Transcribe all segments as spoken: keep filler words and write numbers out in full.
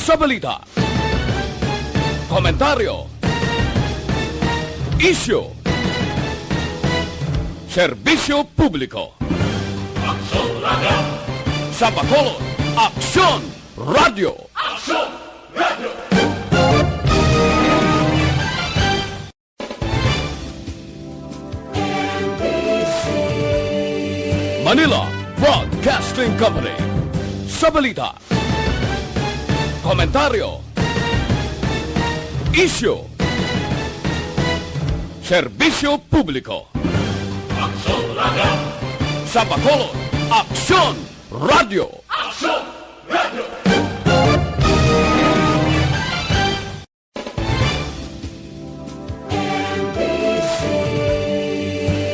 Sa balita, komentaryo, isyu, serbisyo publiko. Aksyon Radio. Sa Bacolod, Aksyon Radio. Aksyon Radio. Manila Broadcasting Company. Sa balita, komentaryo, isyu, serbisyo publiko. Aksyon Radio. Sa Bacolod, Aksyon Radio. Aksyon Radio.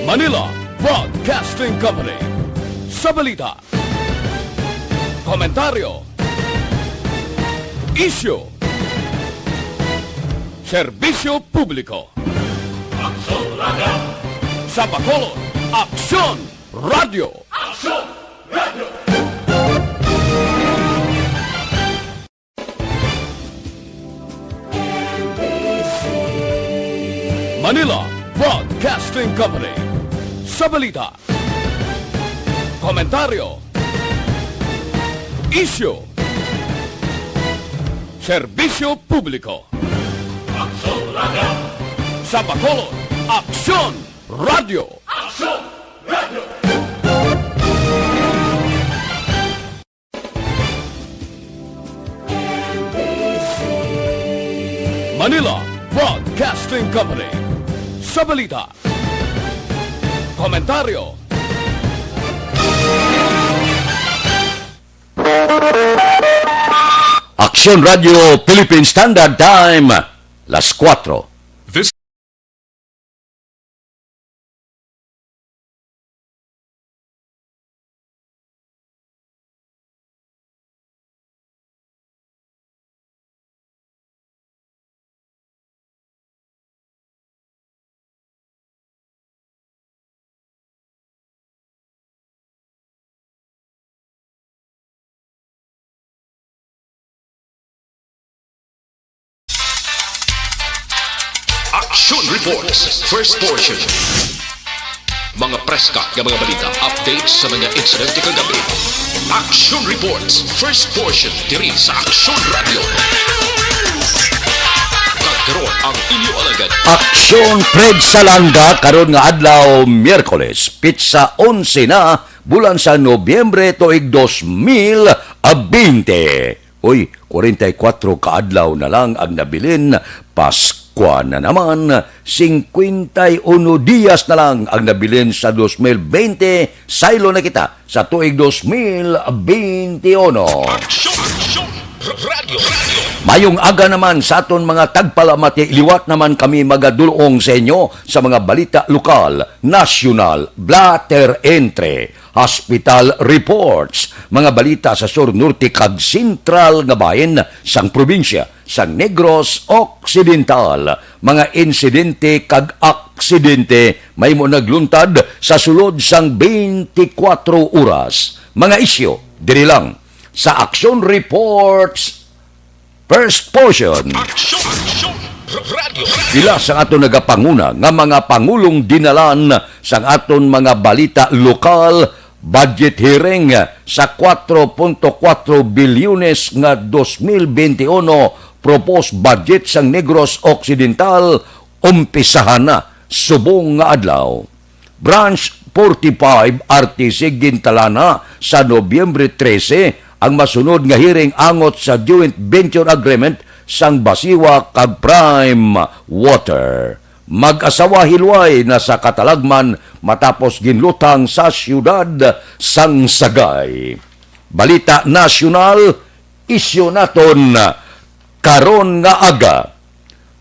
Manila Broadcasting Company. Sa balita, komentaryo, isyu, serbisyo publiko. Aksyon Radio. Sa Bacolod, Aksyon Radio. Aksyon Radio. Manila Broadcasting Company. Sa balita, komentaryo, isyu, serbisyo publiko. Aksyon Radio. Sa Bacolod, Aksyon Radio. Aksyon Radio. Manila Broadcasting Company. Sa balita, komentaryo, Aksyon Radio Philippine Standard Time, las kuwatro. This Action Reports, first portion. Mga preska nga mga balita, updates sa mga insidente kagabi. Action Reports, first portion, diri sa Action Radio. Kag karon ang inyo alagad, Action Fred Salanga, karon nga adlaw, Miyerkules, pitsa onse na, bulan sa Nobyembre, tuig dos mil bente. Uy, kwarenta y kuwatro ka adlaw na lang ang nabilin, Paskwa na naman. Singkwenta y uno dias na lang ang nabilin sa dos mil bente. Saylo na kita sa tuig dos mil bente uno. Aksyon! Aksyon! Radyo! Radyo! Mayong aga naman sa aton mga tagpalamati. Liwat naman kami magadul-ong sa inyo sa mga balita lokal, nasyonal, bla ter entre. Hospital reports, mga balita sa sur, norte, kag sentral nga bahin sang probinsya, sang Negros Occidental, mga insidente kag aksidente mahimo nagluntad sa sulod sang twenty-four oras. Mga isyu diri lang sa Action Reports First portion. Aksyon! Aksyon! Radyo! Pila sang aton nagapanguna nga mga pangulong dinalan sang aton mga balita lokal, budget hearing sa kuwatro punto kuwatro bilyones nga dos mil bente uno proposed budget sang Negros Occidental, umpisahan na subong nga adlaw. Branch forty-five R T C gintalana sa Nobyembre trese ang masunod nga hearing angot sa joint venture agreement sang Basiwa kag Prime Water. Mag-asawa hilway na sa katalagman matapos ginlutang sa siyudad sang Sagay. Balita nasyonal, isyu naton karon nga aga.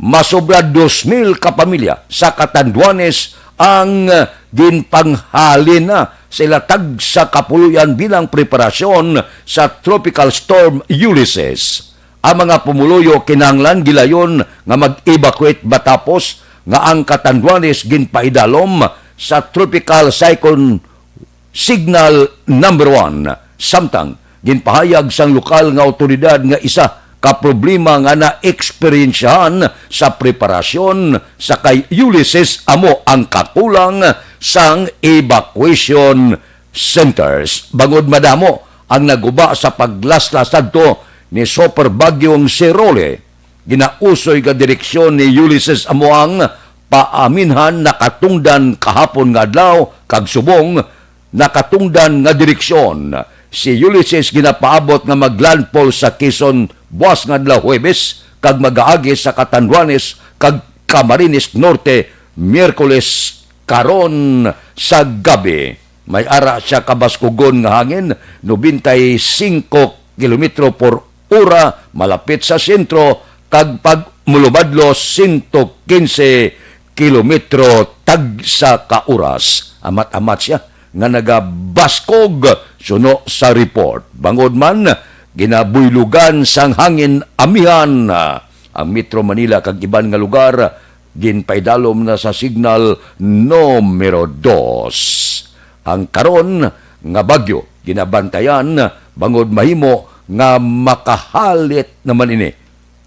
Masobra dos mil ka pamilya sa Catanduanes ang, ah, ginpanghalin na sa ila tagsa ka puloy-an bilang preparasyon sa Tropical Storm Ulysses. Ang mga pumuluyo kinahanglan gilayon nga mag-evacuate matapos nga ang Catanduanes ginpaidalom sa Tropical Cyclone Signal Number One. Samtang ginpahayag sang lokal nga awtoridad nga isa ka problema nga naeksperyensyahan sa preparasyon sa kay Ulysses amo ang kakulang sang evacuation centers. Bangod madamo ang naguba sa paglaslas sadto ni Super Bagyong Sirole, ginausoy nga direksyon ni Ulysses amo ang paaminhan nakatungdan kahapon nga adlaw kag subong nakatungdan nga direksyon. Si Ulysses ginapaabot nga maglandfall sa Quezon buwas nga adlaw Huwebes kag magaagi sa Catanduanes kag Camarines Norte Miyerkules karon sa gabi. May ara siya kabaskugon nga hangin, nobenta y singko kilometro por ora malapit sa sentro, kag pag mulubadlo, sento kinse kilometro tagsa ka oras. Amat-amat siya nga nagabaskog suno sa report. Bangod man, ginabuylugan sang hangin amihan ang Metro Manila kag iban nga lugar, ginpaidalom na sa signal numero dos. Ang karon nga bagyo ginabantayan bangod mahimo nga makahalit naman ini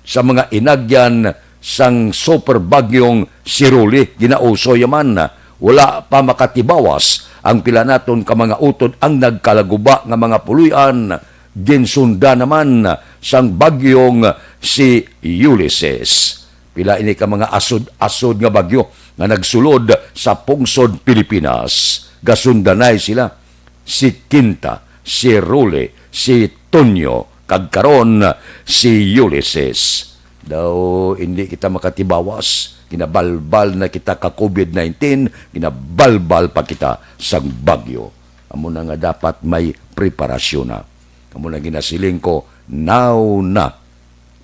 sa mga inagyan sang Super Bagyong Siruli. Ginausoy man, wala pa makatibawas ang pila naton ka mga utod ang nagkalaguba nga mga puloy-an ginsunda naman sang bagyong si Ulysses. Pila ini ka mga asod-asod nga bagyo nga nagsulod sa pungsod Pilipinas. Gasundanay sila si Quinta, si Rule, si Tonyo, kag karon si Ulysses. Daw hindi kita makatibawas, ginabalbal na kita ka covid nineteen, ginabalbal pa kita sang bagyo. Amo na nga dapat may preparasyon na. Amo na ginasiling ko, now na.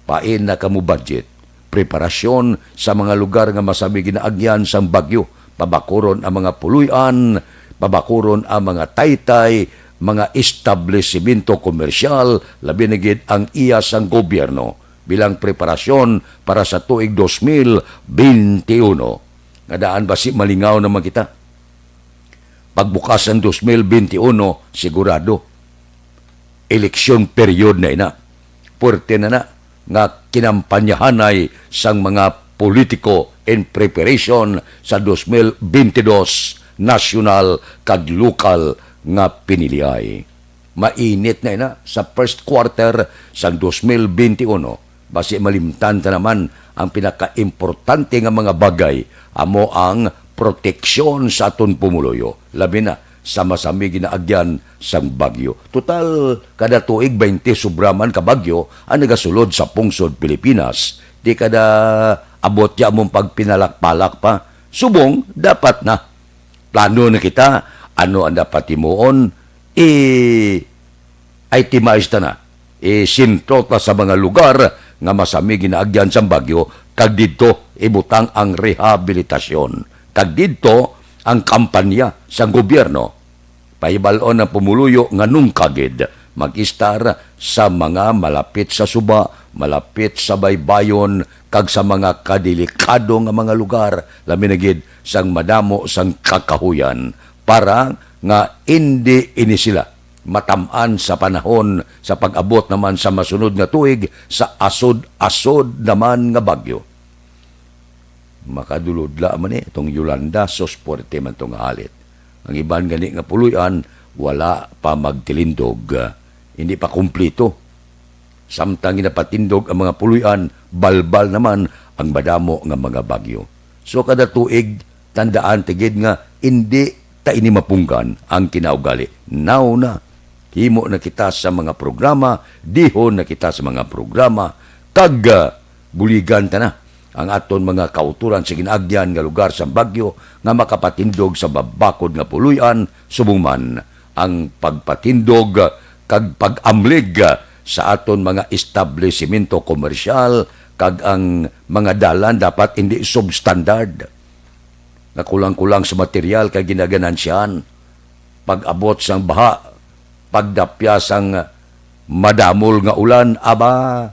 Pain na kamo budget. Preparasyon sa mga lugar nga masami ginaagyan sang bagyo. Pabakuron ang mga puloy-an, pabakuron ang mga taytay, mga establisimento komersyal, labi na gid ang iya sang gobyerno, bilang preparasyon para sa tuig dos mil beintiuno. Nga daan basi malingaw naman kita. Pagbukas sang dos mil beintiuno, sigurado, eleksyon period na ina. Puwerte na na nga kinampanyahanay sang mga politiko in preparation sa dos mil beintidos nasyonal kag lokal nga piniliay. Mainit na ina sa first quarter sang dos mil beintiuno. Basi malimtan ta naman ang pinakaimportante nga mga bagay, amo ang proteksyon sa aton pumuluyo, labi na sa masami ginaagyan sang bagyo. Total, kada tuig, baynte sobra man ka bagyo ang nagasulod sa pungsod Pilipinas. Di kada abot ya among pagpinalak-palak pa. Subong, dapat na. Plano na kita, ano ang dapat himuon, i-itemize ta na. Isentro ta sa mga lugar nga masami ginaagyan sang bagyo, kag didto ibutang ang rehabilitasyon, kag didto ang kampanya sang gobyerno. Pahibal-on ang pumuluyo nga nungka gid mag-istar sa mga malapit sa suba, malapit sa baybayon, kag sa mga kadelikado nga mga lugar, labi na gid sang madamo sang kakahuyan, para nga indi ini sila matam-an sa panahon sa pag-abot naman sa masunod nga tuig sa asod-asod naman nga bagyo. Makadulodla man ni itong Yolanda, sus, puwerte man tong halit. Ang iban gani nga puloy-an, wala pa magtilindog. Hindi pa kumplito. Samtang ginapatindog ang mga puloy-an, balbal naman ang madamo nga mga bagyo. So, kada tuig, tandaan ta gid nga indi ta ini mapunggan ang kinaugali. Now na, himo na kita sa mga programa, dihon na kita sa mga programa, kag, ah, buligan ta na ang aton mga kautoran sa ginaagyan nga lugar sa bagyo nga makapatindog sa mabakod nga puloy-an, subong man ang pagpatindog kag pag-amlig sa aton mga establisimento komersyal, kag ang mga dalan dapat hindi substandard nga kulang-kulang sa material kag ginaganansyahan. Pag-abot sang baha, pagdapya sang madamol nga ulan, aba,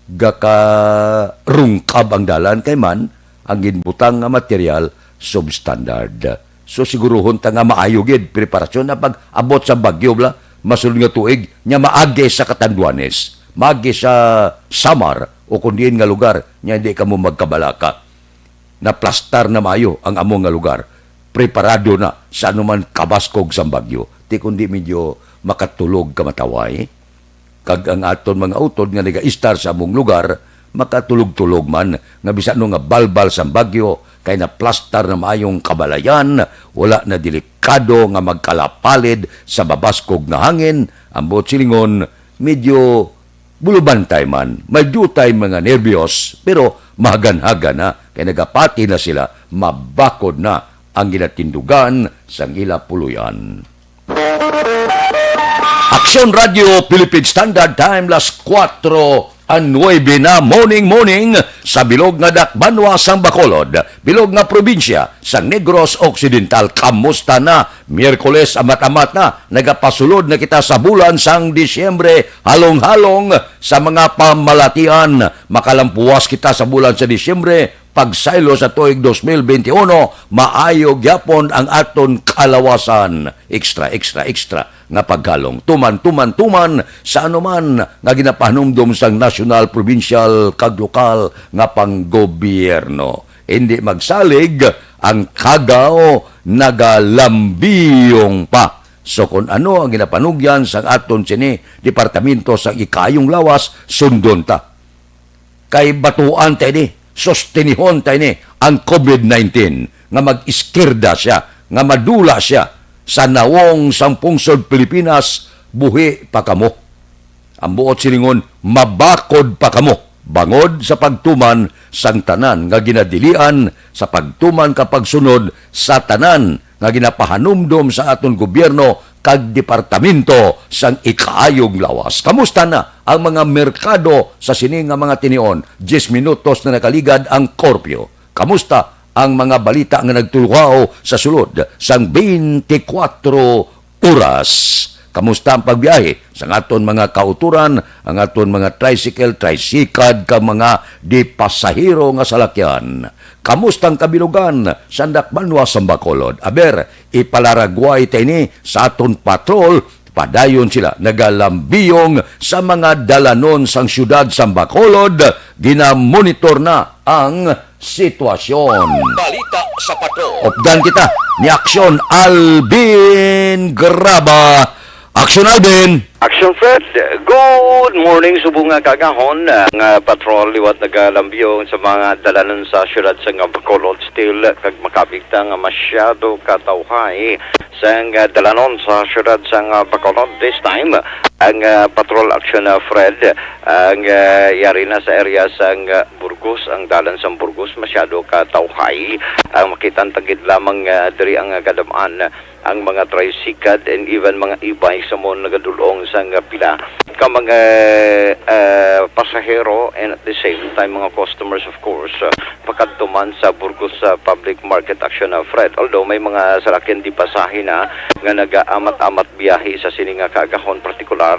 gakarungkab ang dalan kay man ang ginbutang nga material substandard. So, siguruhon ta nga maayo gid preparasyon na pag-abot sa bagyo, bala, masulod nga tuig, nya maagi sa Catanduanes. Magi sa Samar o kun diin nga lugar, nya hindi kamo magkabalaka. Naplastar na maayo ang amo nga lugar. Preparado na sa anuman kabaskog sang bagyo. Ti kundi medyo makatulog ka mataway. Kag ang aton mga utod nga nagaistar sa among lugar, makatulog-tulog man, nga bisan ano nga balbal sang bagyo, kay naplastar na maayong kabalayan, wala na delikado nga magkalapalid sa mabaskog nga hangin, ang buot silingon, medyo bulubantay man, may diutay mga nerbiyos, pero mahaganhagan na, kay nagapati na sila, mabakod na ang ginatindugan sang ila puloy-an. Aksyon Radio Philippine Standard Time, las kuwatro a nuwebe na, morning, morning, sa bilog nga dakbanwa sang Bacolod, bilog nga probinsya sang Negros Occidental. Kamusta na? Miyerkules, amat-amat na. Nagapasulod na kita sa bulan sang Disyembre, halong-halong sa mga pamalatian. Makalampuwas kita sa bulan sa Disyembre, pagsaylo sa tuig dos mil benti uno, maayo gyapon ang aton kalawasan. Extra, extra, extra nga paghalong. Tuman, tuman, tuman sa anuman nga ginapahanumdom sang nasyonal, provincial, kag lokal nga panggobyerno. Hindi magsalig ang kagaw, nagalambiyong pa. So, kung ano ang ginapanugyan sang aton sini departamento sang ikaayong lawas, sundon ta. Kay batuan ta ini, sustinihon ta ini ang covid nineteen, nga mag-iskirda sia, nga madula sia sa nawong sang pungsod Pilipinas, buhi pa kamo. Ang buot silingon, mabakod pa kamo bangod sa pagtuman sang tanan nga ginadilian, sa pagtuman ka pagsunod sa tanan nga ginapahanumdom sa aton gobyerno kag departamento sang ikaayong lawas. Kamusta na ang mga merkado sa sini nga mga tinion? Diyes minutos na nakaligad ang korpyo. Kamusta ang mga balita nga nagtuluhaw sa sulod sang twenty-four oras? Kamusta ang pagbiyahe sang aton mga kautoran, ang aton mga tricycle, tricycad, kag mga di pasahero nga salakyan? Kamusta ang kabilugan sa dakbanwa sang Bacolod? Aber, ipalaragway ta ini sa aton patrol. Padayon sila nagalambiyong sa mga dalanon sang siyudad sang Bacolod. Ginamonitor na ang sitwasyon. Balita sa Patrol. Updan kita ni Aksyon Alvin Graba. Aksyon Alvin. Action Fred, good morning. Subong nga kaagahon, ang, ah, patrol liwat nagalambiyong sa mga dalanon sa siyudad sang Bacolod still, kag makabig ta nga masyado katawhay sang, ah, dalanon sa siyudad sang, ah, Bacolod. This time, ang, ah, patrol action, ah, Fred, ang, ah, yari na sa area sang, ah, Burgos, ang dalan sang Burgos masyado katawhay. Ang makita ta gid lamang, ah, diri ang, ah, kadam-an ang mga tricycad and even mga e-bike sa mo nagadulong sang pila ka mga, ah, pasahero and at the same time mga customers, of course, ah, pakadto man sa Burgos, ah, Public Market action, ah, Fred. Although may mga salakyan di pasahe na nga nagaamat-amat biyahe sa sini nga kaagahon, partikular,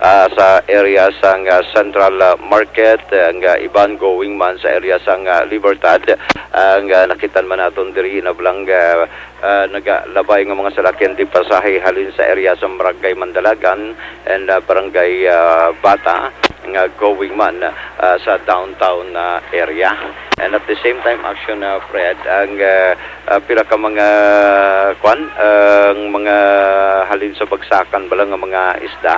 ah, sa area sang, ah, Central, ah, Market, ah, nga iban going man sa area sang, ah, Libertad, ah, nga nakitan man naton diri na blang, ah, ah, nagalabay nga mga salakyan di pasahe halin sa area sa Barangay Mandalagan and, ah, Barangay, ah, Bata nga going man, ah, sa downtown na area. And at the same time, action, ah, Fred, ang, ah, ah, pila ka mga, kwan, ang mga halin sa bagsakan bala nga mga isda,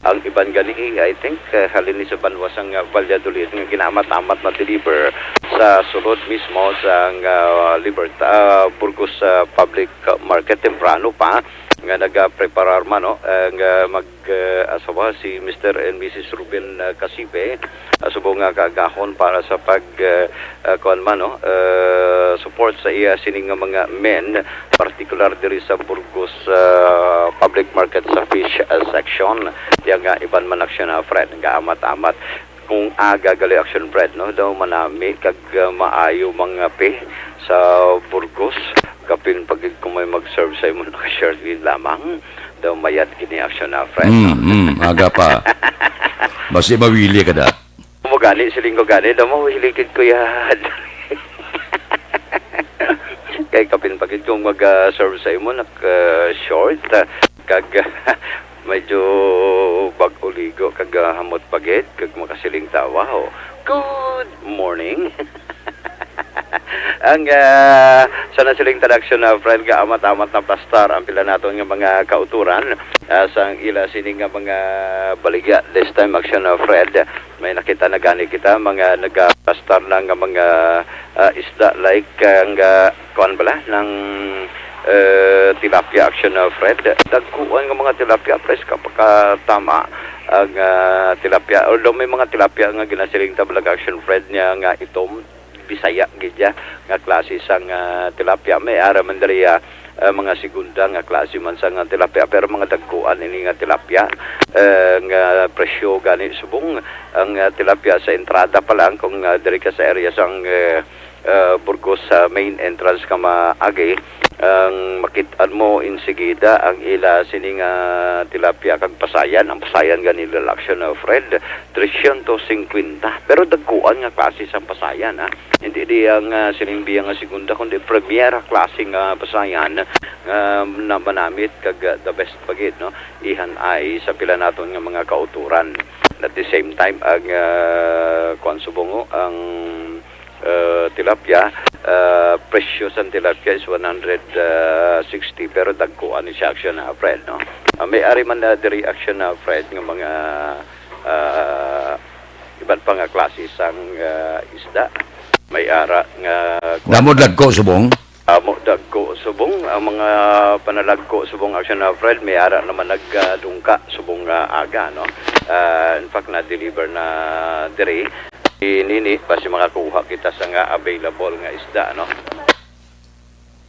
ang iban gani, I think, ah, halin ni sa banwa sang, ah, Valladolid nga ginaamat-amat na deliver sa sulod mismo sang, ah, Liberta-, ah, Burgos, ah, Public Market temprano pa nga nagapreparar man, no, ah, nga mag, ah, asawa si Mister and Missus Ruben, ah, Casipe, ah, subong nga kaagahon para sa pag, ah, ah, kuwan man, no, ah, support sa iya sining nga mga men, partikular diri sa Burgos, ah, Public Market sa fish, ah, section. Iya nga iban man aksyon na, Fred, nga amat-amat. Kung aga gali aksyon, Fred, no, daw manami kag, ah, maayo mangape sa Burgos. Kapin pa gid kung may mag-serve sa imo, naka-short gid lamang. Daw mayad gid ni aksyon na, Fred, no? Mm, mm, aga pa. Basi mawili ka da. Mo gani, siling ko gani, daw mawili gid ko yan. Kay kapin pa gid kung mag, ah, serve sa imo, naka-short, ah, kag, Medyo bag-o ligo kag, ah, hamot pa gid kag makasiling ta, "Wow, good morning." Ang, ah, sa nasiling ta na, action, ah, Fred, nga amat-amat na pastar ang pila naton nga mga kautoran, ah, sang ila sini nga mga baligya. This time, action, ah, Fred, may nakita na gani kita, mga nagapastar na nga mga, ah, isda like, ah, nga kuan bala, nang, eh, tilapia, action, ah, Fred. Dagkuan nga mga tilapia, Fred, kapakatama ang, ah, tilapia. Although may mga tilapia nga ginasiling ta bala, action, Fred, niya nga itom, Bisaya gid ya nga klase sang, ah, tilapia. May ara man diri, ah, ah, mga segunda nga klase man sang, ah, tilapia, pero mga dagkuan ini nga tilapia, eh, nga presyo gani subong ang, ah, tilapia sa entrada pa lang kung, ah, diri ka sa area sang, eh, ah, Burgos sa main entrance ka maagi, ang makit-an mo insigida ang ila sini nga tilapia kag pasayan. Ang pasayan gani nila, action, ah, Fred, trescientos cincuenta. Pero dagkuan nga klase sang pasayan, ha. Hindi di ang, ah, sining biya nga segunda, kundi primera klase nga pasayan nga na manamit kag, ah, the best pa gid, no? Ihan ay sa pila naton nga mga kautoran. At the same time, ang, ah, kuwan subong, ang, ah, tilapia, ah, presyo sang tilapia is one hundred sixty, pero dagkuan ni siya, action, ah, Fred, no? Ah, may ari man na diri, action, ah, Fred, nga mga, ah, iban pa nga klase sang, ah, isda. May ara nga Damo dagko subong? Amo dagko subong ang mga panalagko subong, action, ah, Fred, may ara naman nagdungka subong nga aga, no? Ah, in fact, na-deliver na diri. Si Nini, basi makakuha kita sa nga available nga isda, no?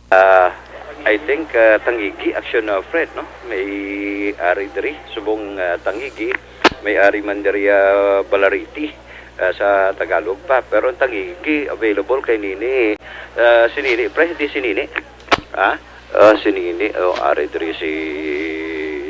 Ah, I think, ah, tangigi, action, ah, Fred, no? May ari diri subong, ah, tangigi, may ari man diri, ah, balariti, ah, sa Tagalog pa. Pero ang tangigi available kay Nini, ah, si Nini, pre, di si Nini. Ha? Ah, si Nini, oh, ari diri si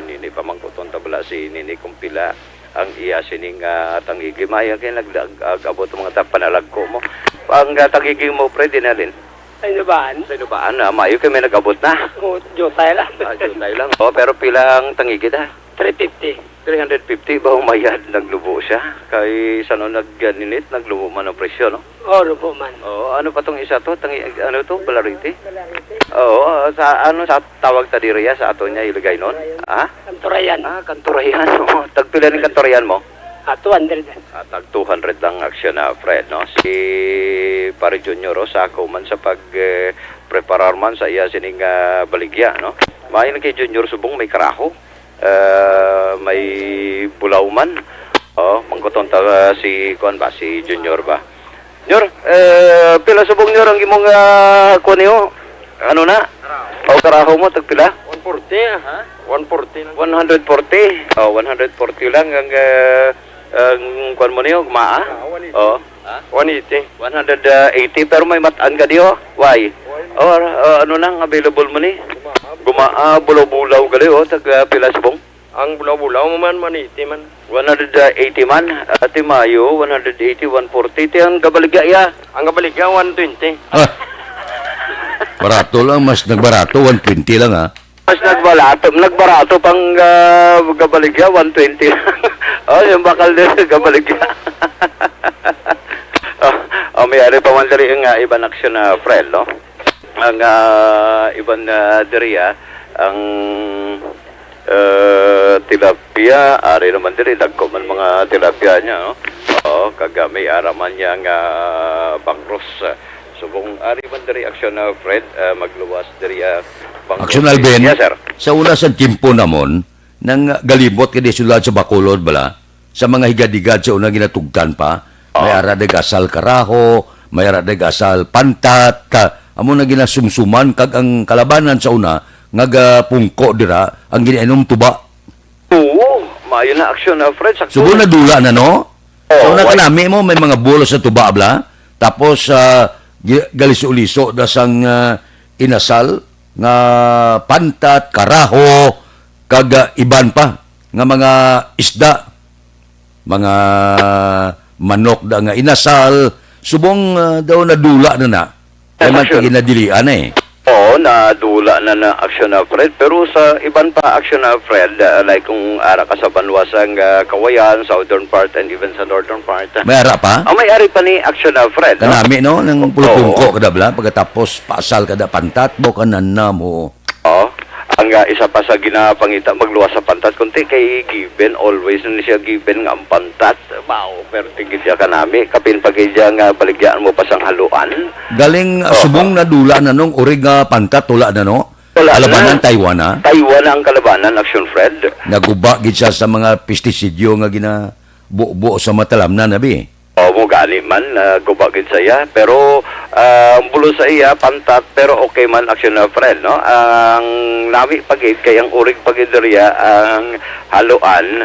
Nini. Pamangkuton ta bala si Nini kung pila ang iya sining, ah, tangigi. Maya kay nag-, ag-abot ang mga ta-, panalagko mo. Ang, ah, tangigi mo, pre, dinalin? Sa Inubaan. Sa Inubaan, ah, maayo kay may nag-abot na. O, jutay lang. Ah, jutay lang. Oh, pero pila ang tangigi da? Three fifty. Three hundred fifty ba ang mayad? Naglubo siya. Kay sa no nagninit, naglubo man ang presyo, no? Oh, lubo man. Oh, ano pa tong isa to? Tangi, ano to? Balariti? Balariti. Oo, ah, sa ano sa tawag ta diri, ah, sa ato niya ilagay nun? Ha? Kanturayan. Ah, kanturayan. Oh, tagpila ni kanturayan mo? Ah, two hundred. Ah, tag two hundred lang, action, ah, Fred, no? Si Pare Junior, oh, sa ako man sa pag, eh, preparar man sa iya sining, ah, baligya, no? Maayo lang kay Junior subong may karaho. Ah, may bulaw man. Oh, mangkuton ta, ah, si kuan ba, si Junior ba? Junior, eh, pila subong, Junior, ang imong, ah, kuan niyo? Ano na? O, karaho mo, tagpila? One forty, ah. Ha? One forty lang. One hundred forty. Oh, one hundred forty lang ang, ah, ang kuan mo niyo, gmaa? Ah, one eighty. Oh. Ha? One eighty. One hundred eighty, pero may matan ka diyo. Why? Why? Oh, ah, ano nang available mo ni? Gumaa, bulaw-bulaw gali, oh, tag, ah, pila subong? Ang bulaw-bulaw mo man, one eighty man. One hundred eighty man, Ate Mayo, one hundred eighty, one forty. Ti ang gabaligya, ya? Ang gabaligya, one twenty. Ah. Barato lang, mas nagbarato, one twenty lang, ha? Mas nagbalato, nagbarato pang, ah, gabaligya, one twenty lang. Oh, yung bakal din, gabaligya. Oh, oh, may ari pa man diri nga iban action na friend, no? Ang, ah, iban, ah, diri, ah, ang, ah, tilapia, ari naman diri, dagko man mga tilapia niya, no? Oo, kag, ah, may ara man niya nga bangros, ah, subong ari man diri action na friend, ah, magluwas diri, ah, bangros. Action, Alvin, yes, sir. Sa una sa tiempo namon, nang galimot ka di sulod sa Bacolod, bala, sa mga higad-higad sa una ginatugtan pa, may ara nag-asal karaho, may ara nag-asal pantat, ka, amo na ginasumsuman, kag ang kalabanan sa una nga gapungko dira, ang ginainom tuba. Oo, maayo na action na, friend. Sakto. Subong na dula na, no? Oo, sa una, why? Kanami mo, may mga bulos sa tuba, bla? Tapos, ah, gi-, galiso-liso da sang, ah, inasal, nga pantat, karaho, kag, ah, iban pa nga mga isda, mga manok da nga inasal, subong, ah, daw nadula na na. Kay man, sure, ginadilian na eh. Oo, O, nadula na na aksyon na, Fred. Pero sa iban pa aksyon na, Fred, ah, like kung ara ka sa banwa sang, ah, Kawayan, southern part, and even sa northern part, ah, May ara pa? Ah, may ari pa ni aksyon na, Fred, no? Kanami, no? Nang Oo. pulpungko kada bla, pagkatapos paasal kada pantat, mo ka na na mo. Oh, ang, ah, isa pa sa ginapangita, magluwas sa pantat, kunti kay given, always na siya given nga ang pantat. Mao, perti gid siya kanami. Kapin pa gid siya nga baligyaan mo pa sang haluan. Galing, ah, Oho. subong nadula na nung urig nga pantat, wala na, no? Wala na. Kalabanan, Taiwan na. Taiwan na ang kalabanan, Action Fred. Naguba gid siya sa mga pestisidyo nga ginabubo sa matalam na, nabi. O, mo gani man, ah, guba gid sa iya. Pero, ah, ang bulo sa iya, pantat, pero okay man, Action Fred, no? Ang nami pa gid, kay ang urig pa gid diriya, ang haluan,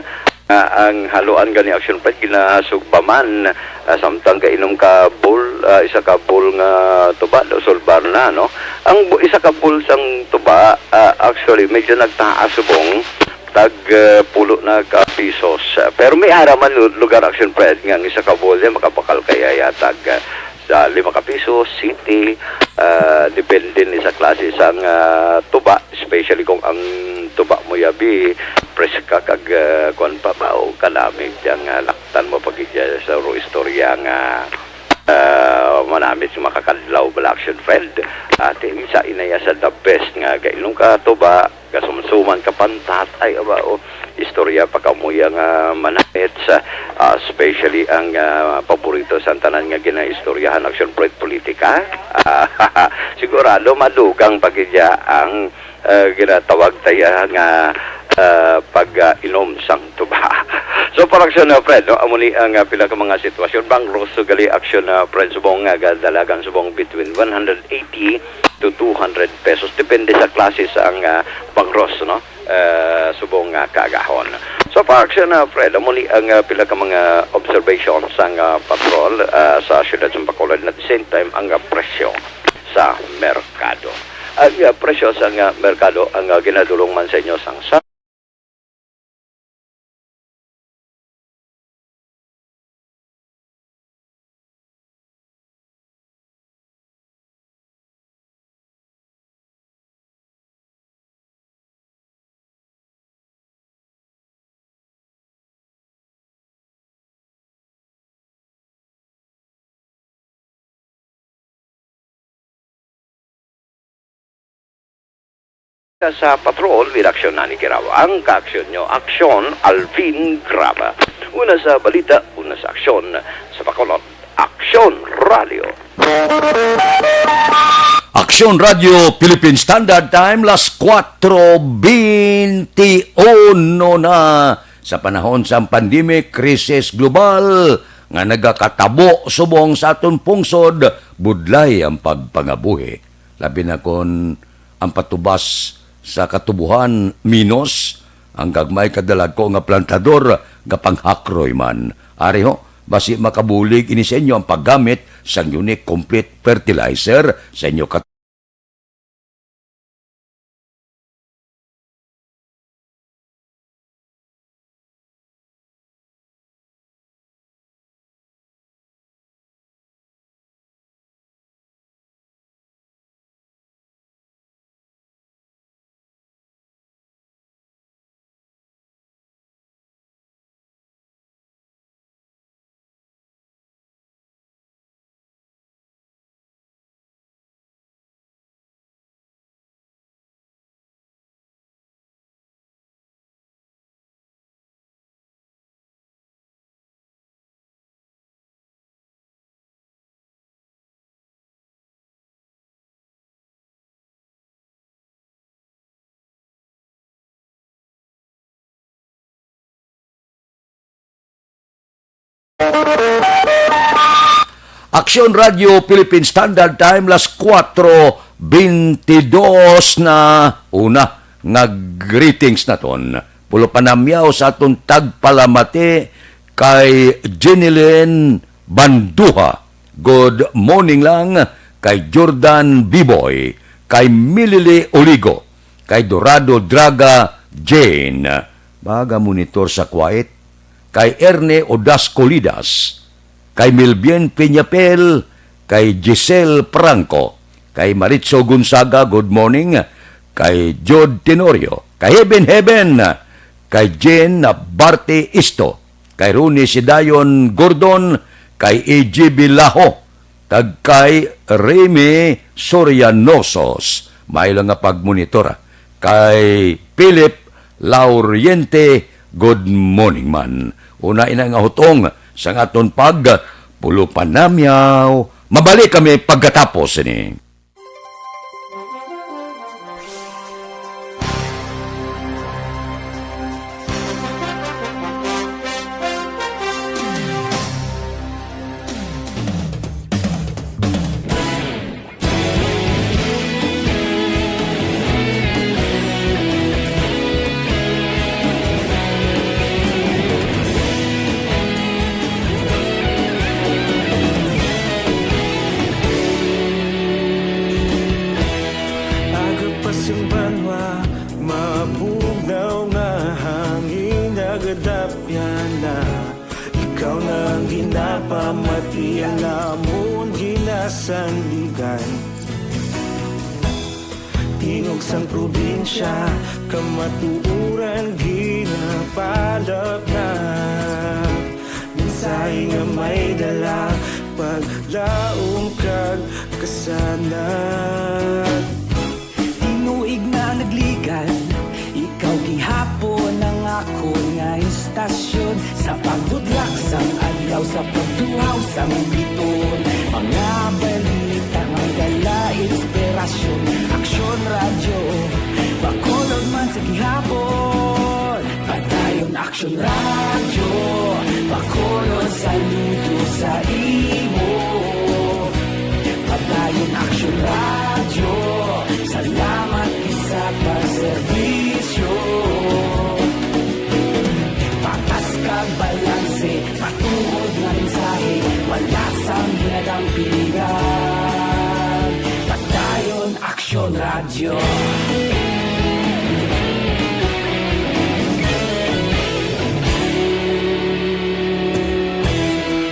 Ah, ang haluan gani, Action Fred, ginasugba man, ah, samtang kainom ka bowl, ah, isa ka bowl nga tuba, sulbar na, no? Ang bu-, isa ka bowl sang tuba, ah, actually, medyo nagtaas subong, tag, ah, pulo na ka pisos. Ah, pero may ara man lu-, lugar, Action Fred, nga ang isa ka bowl niya makabakal kay yatag, ah, sa lima ka piso, siti, ah, depende ni sa klase sang, ah, tuba, especially kung ang tuba mo yabi, preska kag, ah, kuwan pa ba, o kanamig dyan nga laktan mo pag sa ro istorya nga, ah, manamit sa makakadlaw bala, Action Fred. Ate, sa inaya sa the best nga gainom ka tuba, kasumsuman ka pantat, ay, aba, o, istorya pa kamuya nga manamit sa, ah, especially ang, ah, paborito sa tanan nga ginaistoryahan, Action Fred, politika. Ah, sigurado madugang pa gid ya ang, ah, ginatawag taya nga, ah, pag, ah, inom sang tuba. So, para Action, ah, Fred, no, amo ni ang, ah, pila ka mga sitwasyon. Bang Rosso gali, Action, ah, Fred, subong nga gadalagan subong between one hundred eighty to two hundred pesos. Depende sa klase sa ang, ah, bangros, no? Ah, subong nga kaagahon. So, Parks and, ah, Fred, amo ni ang, ah, pila ka mga observations sang, ah, patrol, ah, sa siyudad sa Bacolod, at the same time, ang, ah, presyo sa merkado. Ang, ah, presyo sa, ah, merkado ang, ah, ginadulong man sa inyo sang sa Sa patrol, may aksyon na ni Kiraw. Ang kaaksyon nyo, aksyon, Alvin Graba. Una sa balita, una sa aksyon. Sa Bacolod, Aksyon Radio. Aksyon Radio Philippine Standard Time, las kuwatro beintiuno na. Sa panahon sang pandemic, krisis global nga nagakatabo subong sa aton pungsod, budlay ang pagpangabuhi. Labi na kon ang patubas sa katubohan minos, ang gagmay kadalagko nga plantador gapanghakroy man. Ari ho, basi makabulig ini sa inyo ang paggamit sang Unique Complete Fertilizer sa inyo kat- Aksyon Radio Philippine Standard Time, las kuwatro beintidos na. Una nga greetings naton. Pulo panamyaw sa aton tagpalamati kay Jenilyn Banduha. Good morning lang kay Jordan Biboy, kay Milili Oligo, kay Dorado Draga Jane. Baga monitor sa quiet. Kay Erne Odasco Lidas, kay Milbien Peñapel, kay Giselle Franco, kay Maritzo Gonzaga, good morning, kay Jod Tenorio, kay Heaven Heaven, kay Jen Barte Isto, kay Ronnie Sidayon Gordon, kay E G Bilaho, kag kay Remy Sorianosos. May lang nga pagmonitor, ah. Kay Philip Lauriente, good morning man. Una ina nga hutong sang aton pag pulo panamyaw. Mabalik kami pagkatapos ini. Aga pa sing banwa, mabugnaw nga hangin nagadapyan na. Ikaw na ang ginapamati, ang amon ginasandigan. Tingog sang probinsya, kamatuoran ginapalapnap. Mensahe nga may dala, paglaom kag kasanag. Tinuig na nagligan, ikaw gihapon ang akon nga istasyon. Sa pagbutlak sang adlaw, sa pagtuhaw sang biton, mga balita may dala inspirasyon. Aksyon Radyo, Bacolod man sa gihapon. Padayon Aksyon Radyo, Bacolod, saludo sa imo. Padayon Aksyon Radyo, salamat gid sa pagserbisyo. Patas kag balanse, matuod nga mensahe, wala sang ginadampigan. Padayon Aksyon Radyo.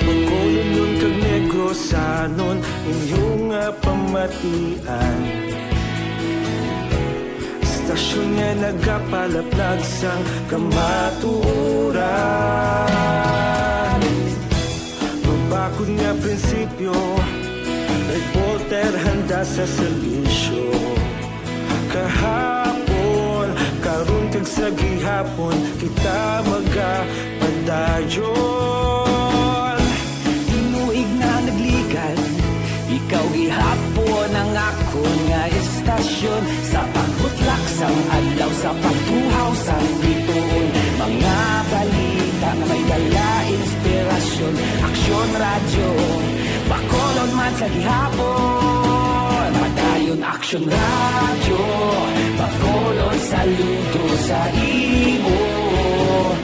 Bacolodnon kag Negrosanon, inyo nga pamatian. Istasyon nga nagapalaplag sang kamatuoran. Mabakod nga prinsipyo, reporter handa sa serbisyo. Kahapon, karon, kag sa gihapon, kita magapadayon. Tinuig na nagligan, ikaw gihapon ang akon nga istasyon. Sa pagbutlak sang adlaw, sa pagtuhaw sang bituon, mga balita nga may dala inspirasyon. Aksyon Radyo, Bacolod man sa gihapon. Padayon Aksyon Radyo, Bacolod, saludo sa imo.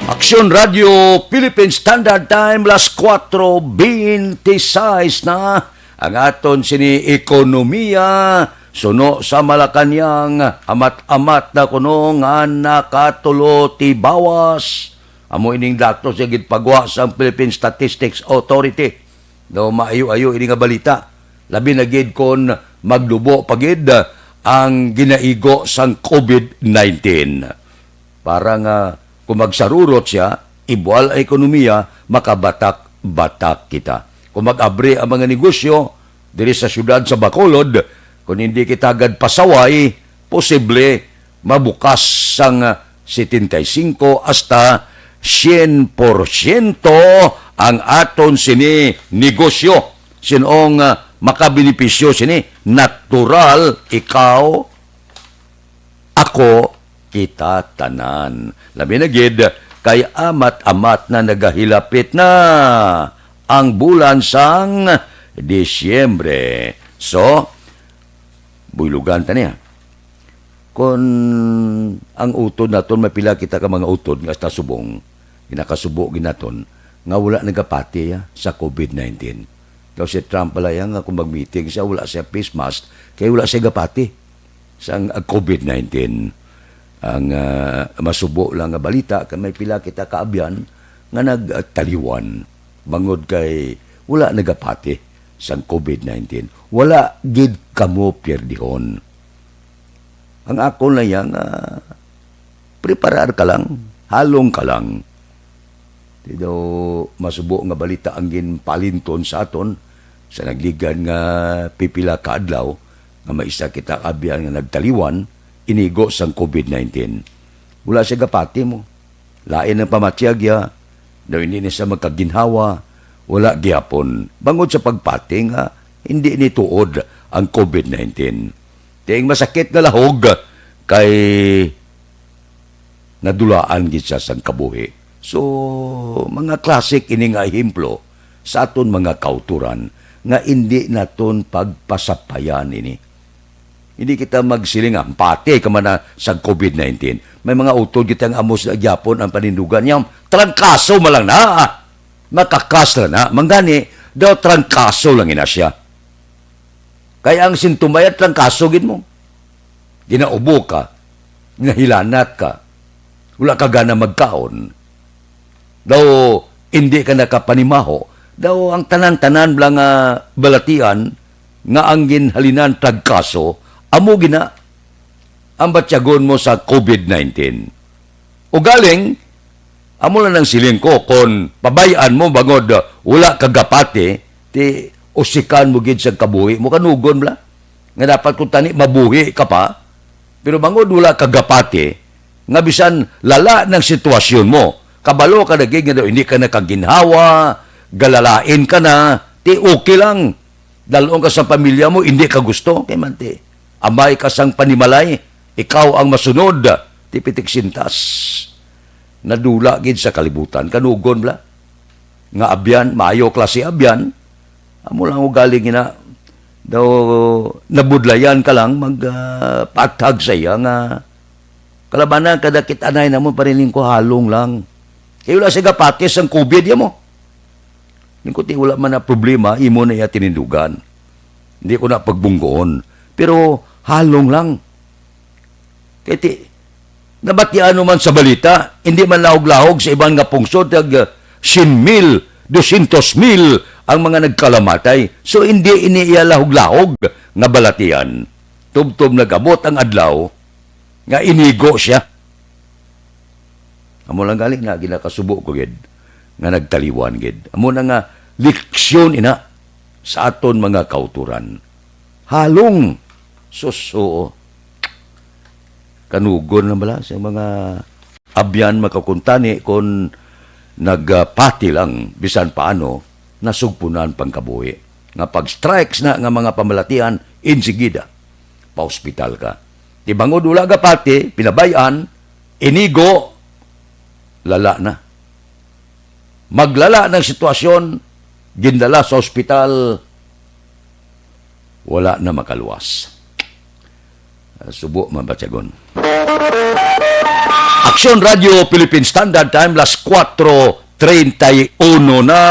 Aksyon Radyo Philippine Standard Time, las kuwatro bente seis na. Ang aton sini ekonomiya, suno sa Malacañang, amat-amat na kuno nga nakatulo tibawas. Amo ining datos nga ginpagwa sang Philippine Statistics Authority. No, maayo-ayo ini nga balita, labi na gid kon maglubo pa gid ang ginaigo sang COVID nineteen. Para nga kung magsarurot siya, ibual ang ekonomiya, makabatak-batak kita. Kung mag-abri ang mga negosyo diri sa siyudad sa Bacolod, kung hindi kita agad pasaway, posible mabukas sang setenta y cinco hasta sien porsyento ang aton sini negosyo. Sin-o ang, ah, makabenepisyo sini? Natural, ikaw, ako, kita tanan. Labi na gid kay amat-amat na nagahilapit na ang bulan sang Disyembre. So, buylogan ta niya. Kon ang utod naton, may pila kita ka mga utod nga hasta subong, ginakasubo gid naton nga wala nagapati, ah, sa COVID nineteen. Daw si Trump pala yan nga kung mag-meeting siya, wala siya face mask, kay wala siya gapati sang, ah, COVID nineteen. Ang, ah, masubo lang nga balita, kay may pila kita kaabyan nga nagtaliwan bangod kay wala nagapati sang covid nineteen. Wala gid kamo pierdihon. Ang akon lang yan nga preparar ka lang, halong ka lang. Di daw masubo nga balita ang ginpalinton sa aton sa nagligan nga pipila ka adlaw nga may isa kita ka abyan nga nagtaliwan, inigo sang covid nineteen. Wala siya gapati mo. Lain ang pamatyag ya, daw hindi na siya magkaginhawa, wala gihapon. Bangod sa pagpati nga hindi ni tuod ang covid nineteen. Tiing masakit nga lahog kay nadulaan gid siya sang kabuhi. So, mga classic ini nga ehemplo sa aton mga kauturan nga indi naton pagpasapayan ini. Hindi kita magsiling nga, "Pati ka man na sa covid nineteen." May mga utod kita nga amo sa gyapon ang panindugan niya, "Trangkaso man lang na, makakas lang na." Manggani, daw trangkaso lang ina siya. Kay ang sintomaya, trangkaso gid mo. Ginaubo ka, ginahilanat ka, wala ka gana magkaon. Daw hindi ka nakapanimaho, daw ang tanan-tanan bala nga balatian nga ang ginhalinan trangkaso, amo gina ang batyagon mo sa covid nineteen. Ugaling, amo lang ang siling ko, kon pabay-an mo bangod wala ka gapati, ti usikan mo gid sa kabuhi mo, kanugon bala. Nga dapat kung tani mabuhi ka pa, pero bangod wala ka gapati, nga bisan lala ng sitwasyon mo, kabalo ka na gid nga daw hindi ka nakaginhawa, galalain ka na, ti okay lang. Dalon ka sa pamilya mo, hindi ka gusto, kay manti. Amay ka sang panimalay, ikaw ang masunod, ti pitik sintas. Nadula gid sa kalibutan, kanugon bala. Nga abyan, maayo klase abyan, amo lang ugali gina, daw nabudlayan ka lang, mag, ah, paathag sa iya nga, "Kalabanan, kadakit anay namon, parilin ko, halong lang." Kay wala siya gapati sang covid ya mo. Ningkuti, wala man na problema, imo na iya tinindugan. Hindi ko na pagbunggoon. Pero halong lang. Kay ti, nabatian mo man sa balita, hindi man lahog-lahog sa iban nga pungsod, tag, ah, sien mil, dosyentos mil ang mga nagkalamatay. So, hindi ini iya lahog-lahog nga balatian. Tubtob nag-abot ang adlaw nga inigo siya. Amo lang gali na ginakasubo ko gid nga nagtaliwan gid. Amo na nga leksyon ina sa aton mga kauturan. Halong, suso. Kanugon na bala sa mga abyan makakuntani kon nagapati lang bisan paano nasugpunan pang kabuhi nga pag-strikes na nga mga pamalatian, insigida pa-ospital ka. Ti bangod wala gapati, pinabayan, inigo, lala na. Maglala ng sitwasyon, gindala sa ospital, wala na makaluwas. Ah, subo man batyagon. Aksyon Radio Philippine Standard Time, las cuatro treinta y uno na.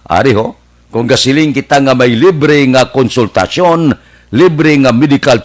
Ari ho, kung gasiling kita nga may libre nga konsultasyon, libre nga medical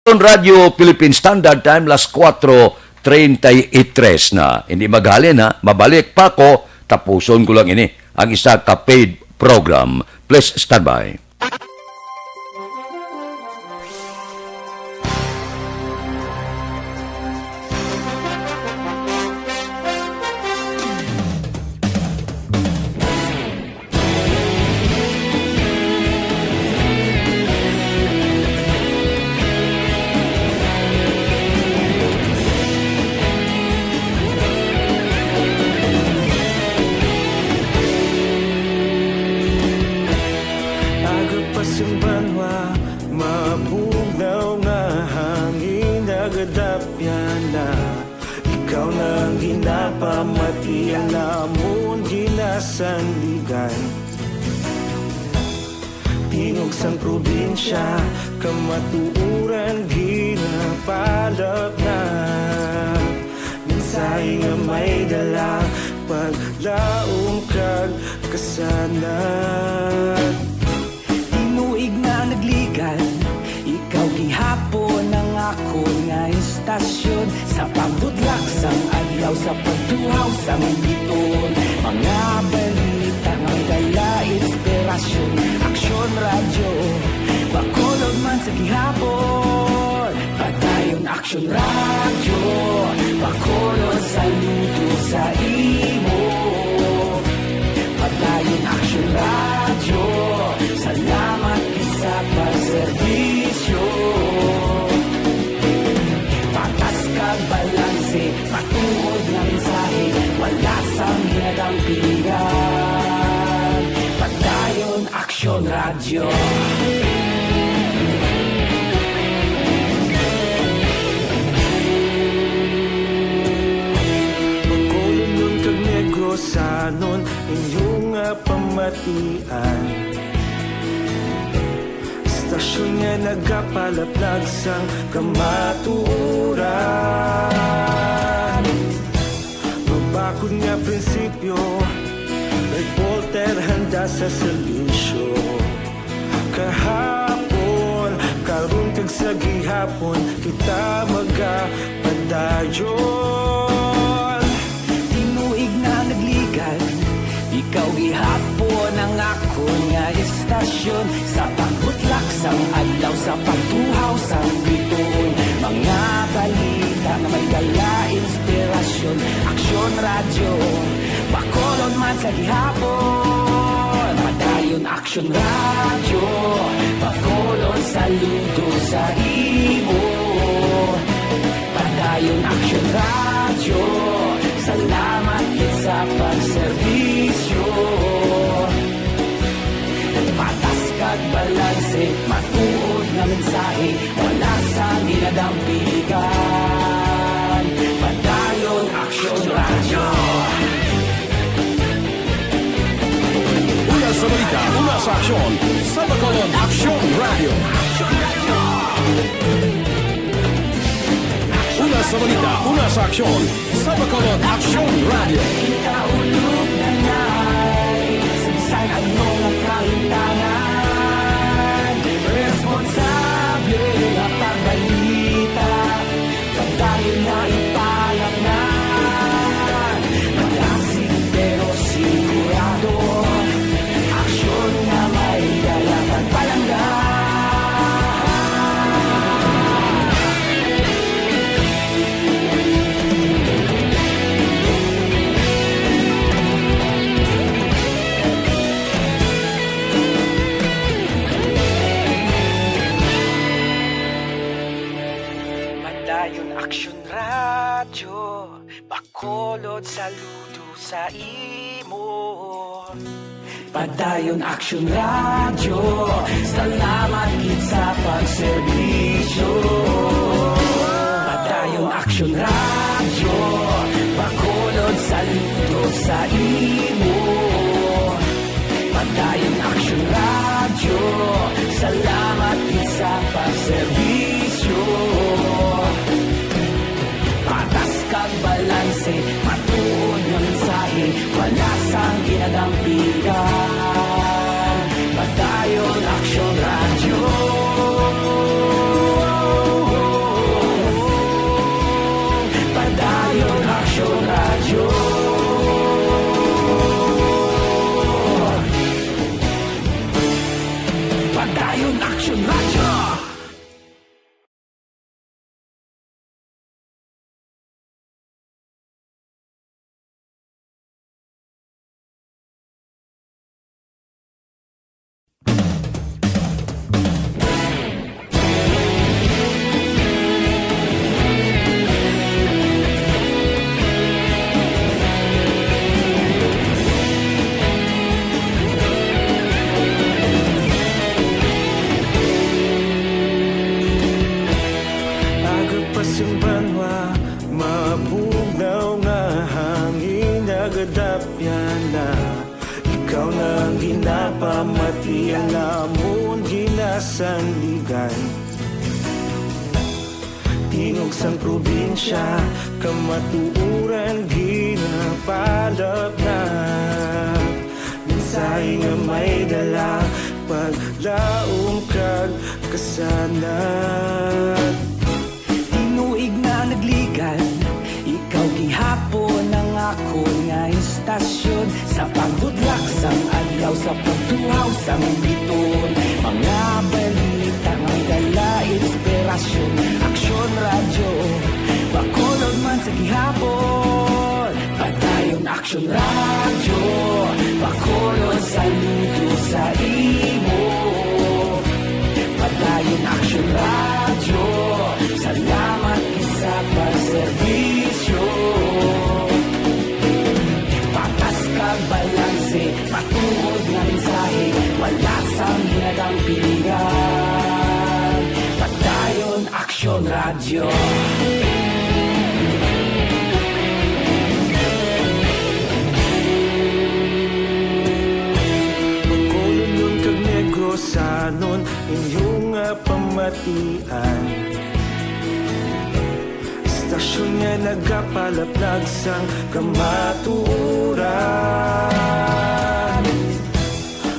Radyo Philippine Standard Time, las kuwatro treinta y tres na. Hindi maghalin, ha. Mabalik pa ko. Tapuson ko lang ini. Ang isa ka paid program. Please stand by. Aga pa sing banwa, mabugnaw nga hangin, nagadapyan na. Ikaw na ang ginapamatian namon, ginasandigan. Tingog sang probinsya, kamatuoran ginapalapnap. Mensahe nga may dala, paglaom kag kasanag. Tinuig na nagligan, ikaw gihapon ang akon nga istasyon. Sa pagbutlak sang adlaw, sa pagtuhaw sang bituon, mga balita nga may dala inspirasyon. Aksyon Radyo, Bacolod man sa gihapon. Padayon Aksyon Radyo, Bacolod, saludo sa imo. Padayon Aksyon Radyo, salamat gid sa pagserbisyo. Patas kag balanse, matuod nga mensahe, wala sang ginadampigan. Padayon Aksyon Radyo. Bacolodnon kag Negrosanon, inyo nga pamatian. Istasyon nga nagapalaplag sang kamatuoran. Mabakod nga prinsipyo, reporter handa sa serbisyo. Kahapon, karon kag sa gihapon, kita magapadayon. Tinuig na nagligan, ikaw gihapon ang akon nga istasyon. Sa pagbutlak sang adlaw, sa pagtuhaw sang bituon, mga balita nga may dala inspirasyon. Aksyon Radyo, Bacolod man sa gihapon. Padayon Aksyon Radyo, Bacolod, saludo sa imo. Padayon Aksyon Radyo, salamat gid sa pagserbisyo. Patas kag balanse, matuod nga mensahe, wala sang ginadampigan. Padayon Aksyon Radyo. Una sa balita, una sa aksyon, sa Bacolod Aksyon Radyo. Una sa balita, una sa aksyon, sa Bacolod Aksyon Radyo. Kita ulog na nai, sa bisan ano nga kahimtangan, responsable nga pagbalita. Padayon na ipalangnan, malasig pero sigurado. Aksyon nga may dala kag palangga. Padayon Aksyon Radyo, Bacolod, saludo sa imo. Padayon Aksyon Radyo, salamat gid sa pagserbisyo. Padayon Aksyon Radyo, Bacolod, saludo sa imo. Padayon Aksyon Radyo, salamat gid sa pagserbisyo. Patas kag balanse, matuod nga mensahe, wala sang ginadampigan. Padayon Aksyon Radyo. Sanligan. Tingog sang probinsya, kamatuoran ginapalapnag. Mensahe nga may dala, paglaom kag kasanag. Tinuig na nagligan, ikaw gihapon ang akon nga istasyon. Sa pagbudlak sang adlaw, sa pagtuhaw sang bituon, mga balita nga may dala inspirasyon. Aksyon Radyo, Bacolod man sa gihapon. Padayon Aksyon Radyo, Bacolod, saludo sa imo. Padayon Aksyon Radyo, salamat gid sa pagserbisyo. Patas kag balanse, matuod nga mensahe, wala sang ginadampigan. Padayon Aksyon Radyo. Bacolodnon kag Negrosanon, inyo nga pamatian. Istasyon nga nagapalapnag sang kamatuoran.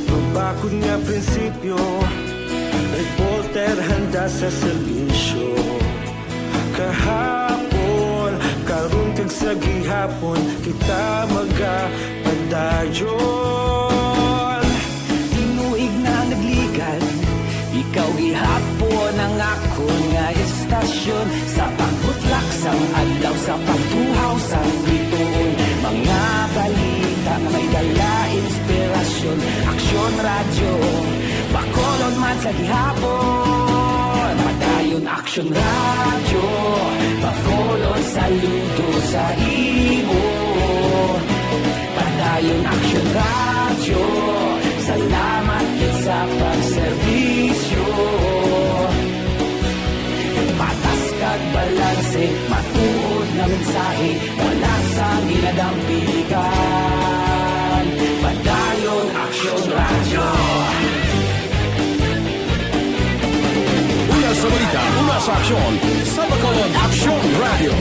Mabakod nga prinsipyo, reporter handa sa serbisyo. Kahapon, karon kag sa gihapon, kita magapadayon. Tinuig na nagligan, ikaw gihapon ang akon nga istasyon. Sa pagbutlak sang adlaw, sa pagtuhaw sang bituon, mga balita nga may dala inspirasyon. Aksyon Radyo, Bacolod man sa gihapon. Padayon Aksyon Radyo, Bacolod, saludo sa imo. Padayon Aksyon Radyo, salamat gid sa pagserbisyo. Patas kag balanse, matuod nga mensahe, wala sang ginadampigan. Padayon Aksyon Radyo. Una sa balita, una sa aksyon, sa Bacolod Aksyon Radyo.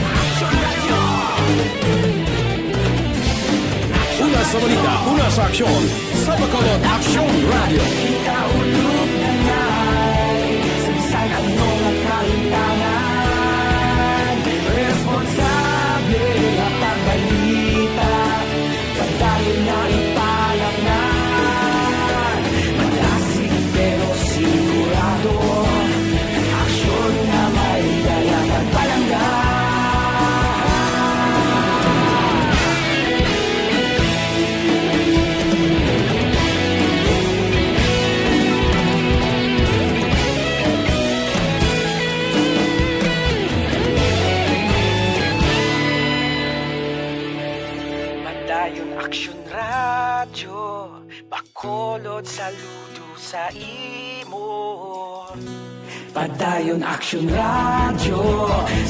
Una sa balita, una sa aksyon, sa Bacolod Aksyon Radyo. Kita ulog na ngay, sa bisan ano nga kahintangan, responsable nga pagbalita, padayon nga ipalapngan. Malasig pero sigurado, aksyon nga may dala kag palangga. Padayon Aksyon Radyo, Bacolod, saludo sa imo. Padayon Aksyon Radyo,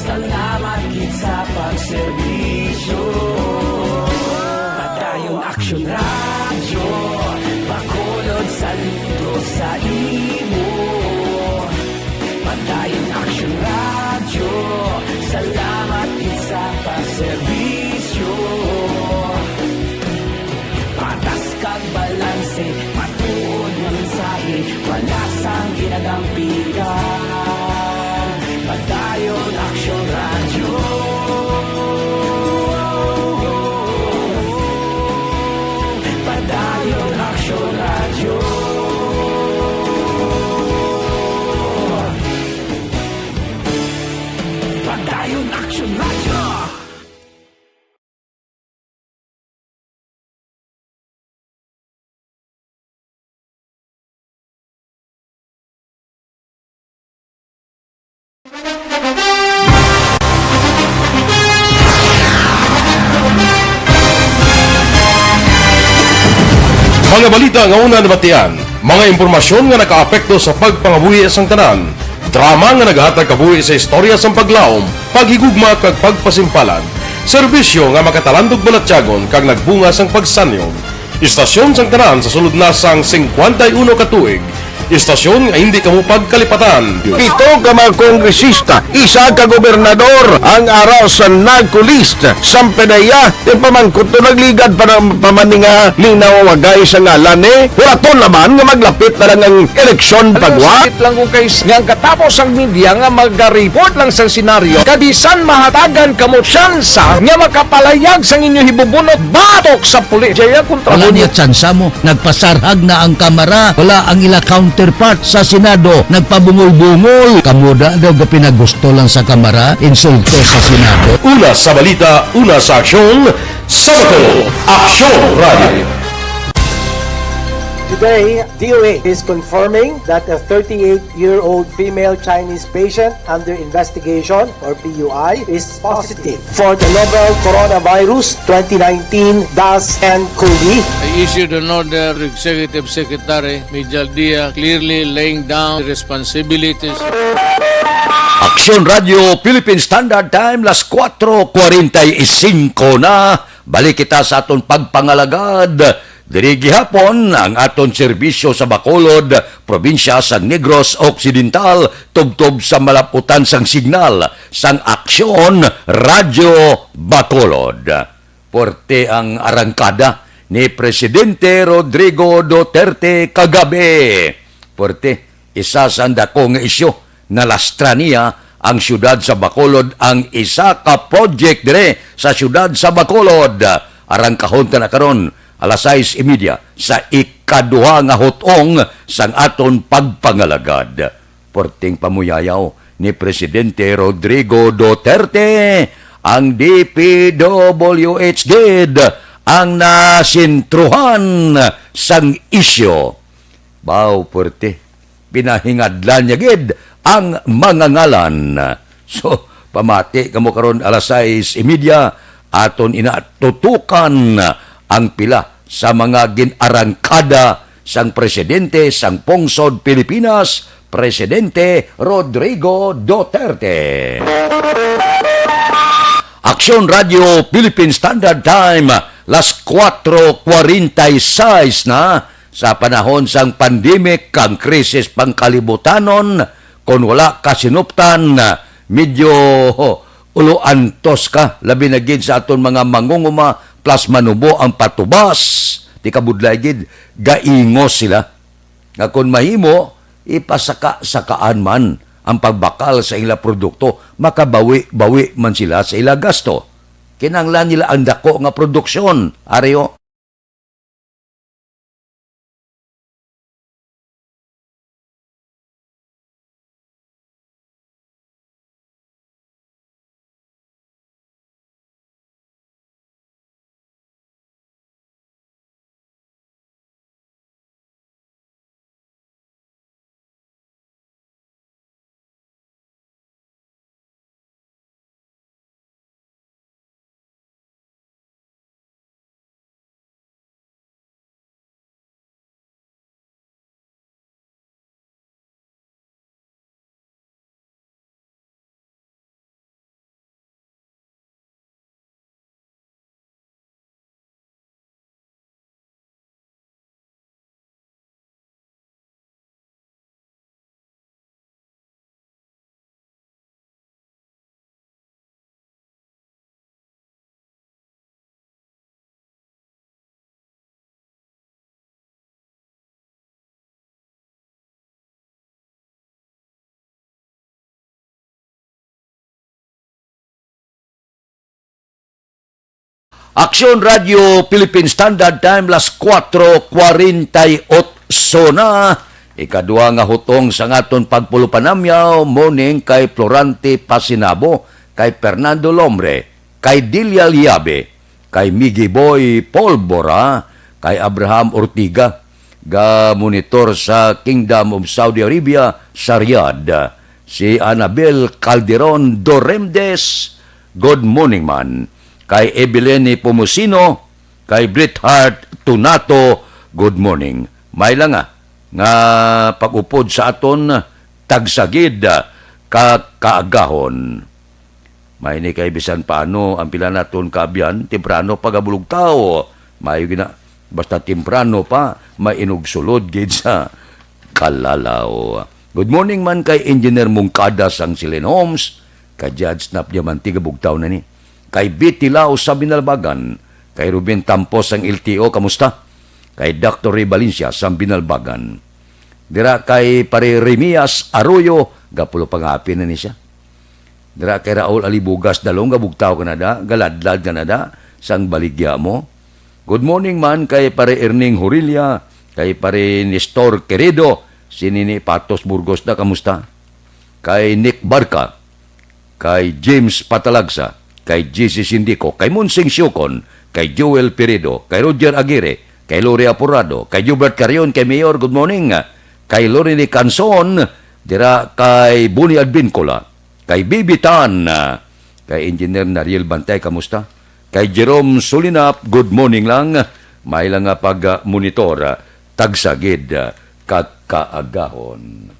salamat gid sa pagserbisyo. Padayon Aksyon Radyo, Bacolod, saludo sa imo. Padayon Aksyon Radyo, salamat gid sa pagserbisyo. Patas kag balanse, matuod nga mensahe, wala sang ginadampigan. Padayon Aksyon Radyo. Padayon Aksyon Radyo. Padayon Aksyon Radyo. Mga balita nga una nabatian, mga impormasyon nga nakaapekto sa pagpangabuhi sang tanan, drama nga nagahatag kabuhi sa istorya sang paglaom, paghigugma kag pagpasimpalan, serbisyo nga makatalandog balatyagon kag nagbunga sang pagsanyog. Istasyon sang tanan sa sulod na sang singkwenta y uno ka tuig, Istasyon nga hindi kamo pagkalipatan. Pito ka mga kongresista, isa ka gobernador ang ara sa narco list. Sampanaya, ti pamangkot to nagligad pa na, pa man ni nga linawagay sa ngalan ni. Huraton naman nga maglapit na lang ang eleksyon. Alam mo, pagwa. Sakit lang kung kay nga ang katapos ang media nga mag-report lang sa senaryo, kabisan mahatagan kamo tsansa nga makapalayag sang inyo hibubunot batok sa pulis. Jaya kontra. Wala mo niya tsansa mo. Nagpasarhag na ang Kamara, wala ang ila counterpart sa Senado. Nagpabungol-bungol. Kamo da daw ga pinagusto lang sa Kamara, insulto sa Senado. Una sa balita, una sa aksyon, sa Bato, Aksyon Radio. Today, D O H is confirming that a thirty-eight-year-old female Chinese patient under investigation, or P U I, is positive for the novel coronavirus twenty nineteen dash N cov. I issued an order to Executive Secretary Mijal Dia, clearly laying down the responsibilities. Aksyon Radio Philippine Standard Time, las kuwatro kwarenta y singko na. Balik kita sa aton pagpangalagad. Diri gihapon ang aton serbisyo sa Bacolod, probinsya sang Negros Occidental, tubtob sa malap-utan sang signal sang Aksyon Radyo Bacolod. Puwerte ang arangkada ni Presidente Rodrigo Duterte kagabi. Puwerte, isa sang dako nga isyu, nalastra niya ang siyudad sa Bacolod, ang isa ka project dire sa siyudad sa Bacolod. Arangkahon ta na karon, alas sais y media sa ikaduha nga hutong sang aton pagpangalagad. Puwerteng pamuyayaw ni Presidente Rodrigo Duterte, ang D P W H gid ang nasentruhan sang isyu. Baw, puwerte. Pinahingadlan niya gid ang mga ngalan. So, pamati kamo karon alas sais y media, aton ina tutukan ang pila sa mga gin-arangkada sang presidente sang pungsod Pilipinas, Presidente Rodrigo Duterte. Aksyon Radio Philippine Standard Time, las kuwatro kwarenta y sais na. Sa panahon sang pandemic kang krisis pangkalibutanon, kon wala ka sinuptan, medyo ulo-antos ka, labi na gid sa aton mga mangunguma plus manubo ang patubas. Ti kabudlay gid, gaingos sila nga kon mahimo, ipasaka-sakaan man ang pagbakal sa ila produkto, makabawi-bawi man sila sa ila gasto. Kinahanglan nila ang dako nga produksyon, ari o. Aksyon Radio Philippine Standard Time, las kuwatro kwarenta y otso na. Ikaduha nga hutong sa aton pagpulupanamyaw, morning kay Florante Pasinabo, kay Fernando Lombre, kay Delia Liabe, kay Miggy Boy Polbora, kay Abraham Ortiga, ga-monitor sa Kingdom of Saudi Arabia sa Riyadh. Si Annabel Calderon Doremdes, good morning man. Kay Evelyn Pomosino, kay Bret Hart Tunato, good morning. May lang nga, nga pag-upod sa aton tagsagid ka kaagahon. May ni kay bisan paano ang pila naton kaabyan, temprano pagabulugtaw. Mayo gina, basta temprano pa, may inugsulod gid sa Kalalaw. Good morning man kay Engineer Mungkada sang Silen Homes, kay Judge Snap Diamante, kabugtaw na ni. Kay Betty Lao sa Binalbagan, kay Ruben Tampos sang L T O, kamusta? Kay Doctor Ray Valencia sa Binalbagan. Dira kay Pare Remias Arroyo, gapulo pangapi na ni siya. Dira kay Raul Alibugas Dalong, kabugtaw ka na da, galadlad ka na da, sang baligya mo. Good morning man kay Pare Erning Horilia, kay Pare Nestor Querido, si Nini Patos Burgos na, kamusta? Kay Nick Barca, kay James Patalagsa, kay G C Sindico, kay Monsing Siukon, kay Joel Peredo, kay Roger Aguirre, kay Lori Apurado, kay Gilbert Carion, kay Mayor, good morning, kay Lorraine Canson, dira kay Buni Advincula, kay Bibi Tan, kay Engineer Nariel Bantay, kamusta? Kay Jerome Sulinap, good morning lang. May lang nga pag-monitor, ah, tagsagid, ah, kakaagahon.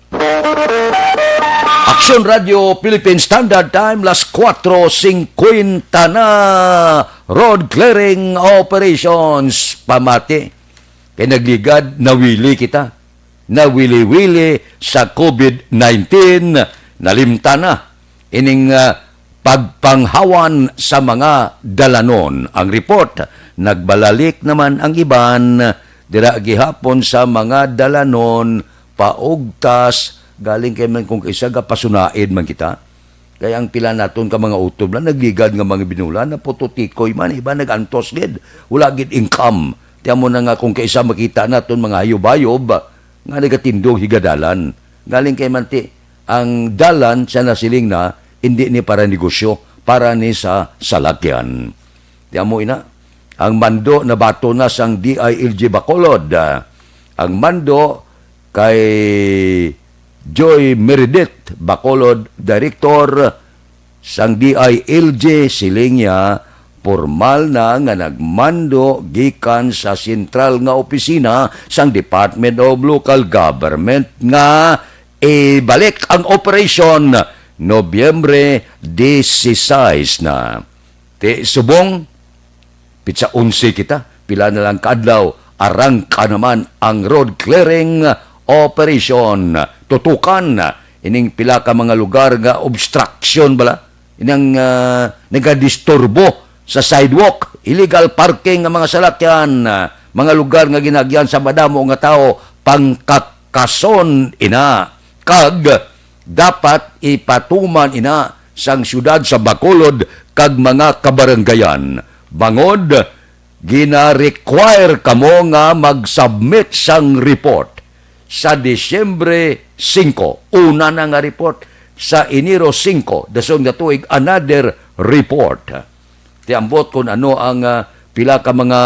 Aksyon Radio Philippine Standard Time, las kuwatro singkwenta na. Road clearing operations, pamati. Kay nagligad, nawili kita. Nawili-wili sa COVID nineteen, nalimtan na ining, ah, pagpanghawan sa mga dalanon. Ang report, nagbalalik naman ang iban dira gihapon sa mga dalanon, paugtas, galing kay man kung kaisa gapasunaid man kita. Kay ang pila naton ka mga utob lang, nagligad nga mga binulan, napututikoy man, iba nag-antos gid. Wala gid income. Tiyan mo na nga kung kaisa makita naton mga hayop-hayop nga nagatindog higadalan. Galing kay manti, ang dalan sa nasiling na, hindi ni para negosyo, para ni sa salakyan. Tiyan mo ina, ang mando nabaton na sang D I L G Bacolod. Ah, ang mando kay Joy Meredith Bacolod, Director sang D I L G, siling niya, pormal na nga nagmando gikan sa sentral nga opisina sang Department of Local Government nga ibalik ang operasyon Nobyembre dieciséis na. Ti subong, pitsa onse kita, pila na lang ka adlaw, arangka naman ang road clearing operation. Tutukan ining pila ka mga lugar nga obstruction bala, inang, ah, nagadisturbo sa sidewalk, illegal parking nga mga salakyan, ah, mga lugar nga ginagyan sa madamo nga tawo, pangkakason ina. Kag dapat ipatuman ina sang siyudad sa Bacolod kag mga kabaranggayan. Bangod, gina-require kamo nga mag-submit sang report sa Disyembre singko. Una na nga report sa Enero singko, dason nga tuig, another report. Ti ambot kung ano ang, ah, pila ka mga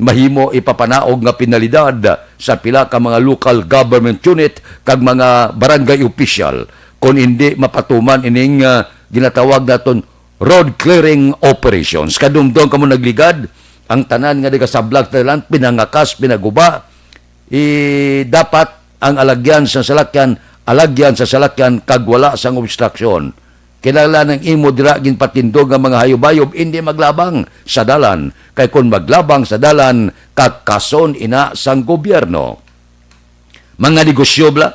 mahimo ipapanaog nga penalidad sa pila ka mga local government unit kag mga barangay official kon hindi mapatuman ining, ah, ginatawag naton road clearing operations. Kadumdom kamo nagligad, ang tanan nga nagasablag sa dalan, pinangakas, pinaguba, i-, dapat ang alagyan sa salakyan, alagyan sa salakyan kag wala sang obstruction. Kinahanglan ang imo dira ginpatindog nga mga hayop-hayop hindi maglabang sa dalan, kay kon maglabang sa dalan, kakason ina sang gobyerno. Mga negosyo bala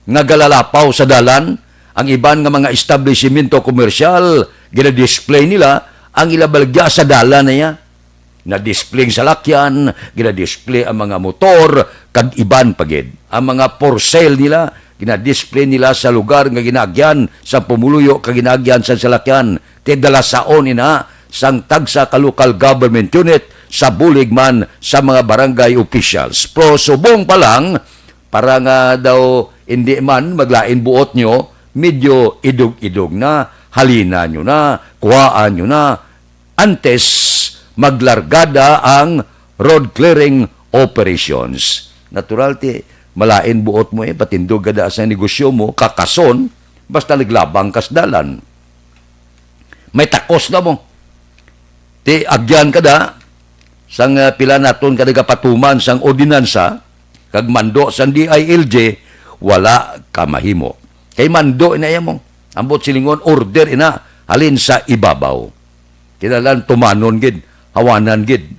nga galalapaw sa dalan, ang iban nga mga establisimento komersyal, gina-display nila ang ila baligya sa dalan na iya. Na-display ang salakyan, gina-display ang mga motor, kag iban pa gid. Ang mga for sale nila, gina-display nila sa lugar nga ginaagyan sa pumuluyo kag ginaagyan sa salakyan. Ti dalasaon ina sang tagsa ka local government unit sa bulig man sa mga barangay officials. Pero subong pa lang, para nga daw hindi man maglain buot nyo, medyo idog-idog na, halina nyo na, kuhaan nyo na, antes maglargada ang road clearing operations. Natural ti, malain buot mo eh, patindog ka da sa negosyo mo, kakason, basta naglabang kas dalan. May takos na mo. Ti agyan ka da, sang, ah, pila naton ka nagapatuman sang ordinansa, kag mando sang D I L G, wala ka mahimo. Kay mando na iya mo. Ambot silingon, order ina, halin sa ibabaw. Kinahanglan tumanon gid, hawanan gid.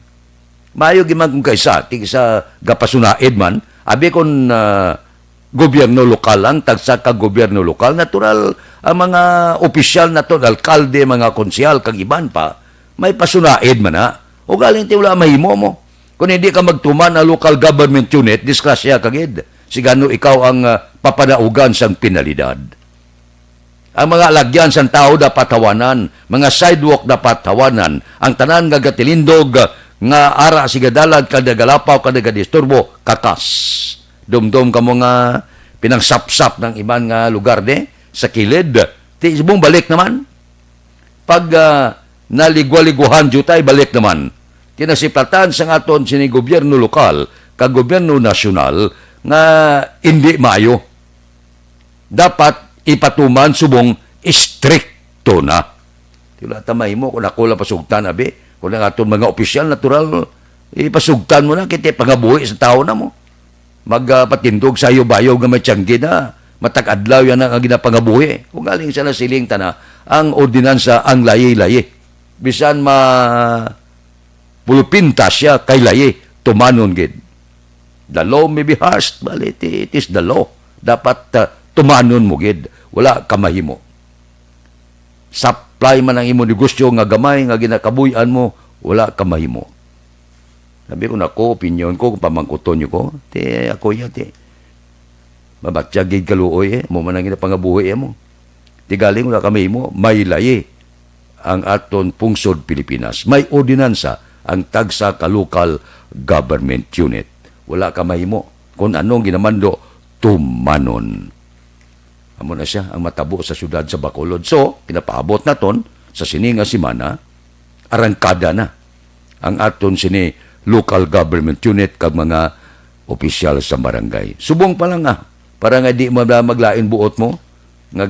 Maayo gid man kung kaisa, ti sa gapasunaid man, Abi kon, ah, gobyerno lokal lang, tagsa ka gobyerno lokal, natural, ang mga opisyal naton, alkalde, mga konsehal, kag iban pa, may pasunaid man na. O galing ti wala mahimo mo. Kung hindi ka magtuman ang local government unit, disgrasya ka gid. Sigano ikaw ang, ah, papadaugan sang penalidad. Ang mga alagyan sang tawo dapat hawanan, mga sidewalk dapat hawanan, ang tanan nga gatilindog nga ara sa dalan kag nagalapaw kag nagadisturbo, kakas. Dumdom kamo nga pinangsapsap ng iban nga lugar di sa kilid. Ti subong balik naman. Pag, ah, naligwa-ligwahan jutay, balik naman. Kinasiplatan sang aton sini gobyerno lokal kag gobyerno nasyonal nga indi maayo. Dapat ipatuman subong istrikto na. Di wala ta mahimo kung ako lang pasugtan, abi. Kung ang aton mga opisyal, natural, ipasugtan mo na, kay ti pangabuhi sa tawo na mo. Magpatindog sa hayop-hayop nga may tiyanggi na, matag adlaw yan ang ginapangabuhi. Kung galing sa nasiling ta na, ang ordinansa ang layi-layi. Bisan ma pulupinta siya kay layi, tumanon gid. The law may be harsh, but it, it is the law. Dapat, ah, tumanon mo gid. Wala ka mahimo. Supply man ang imo negosyo nga gamay nga ginakabuy-an mo, wala ka mahimo. Sabi ko, "Nako, opinyon ko, kung pamangkuton niyo ko, ti ako ya, ti. Mabatya gid kaluoy, eh. Mo man ang ginapangabuhi, eh, mo. Ti galing wala ka mahimo, may layi ang aton pungsod Pilipinas. May ordinansa ang tagsa ka local government unit. Wala ka mahimo. Kung anong ginamando, tumanon." Amo na siya ang matabo sa siyudad sa Bacolod. So, kinapaabot naton sa sini nga semana, arangkada na ang aton sini local government unit kag mga opisyal sa barangay. Subong pa lang, ah, para nga di mo na maglain buot mo, nga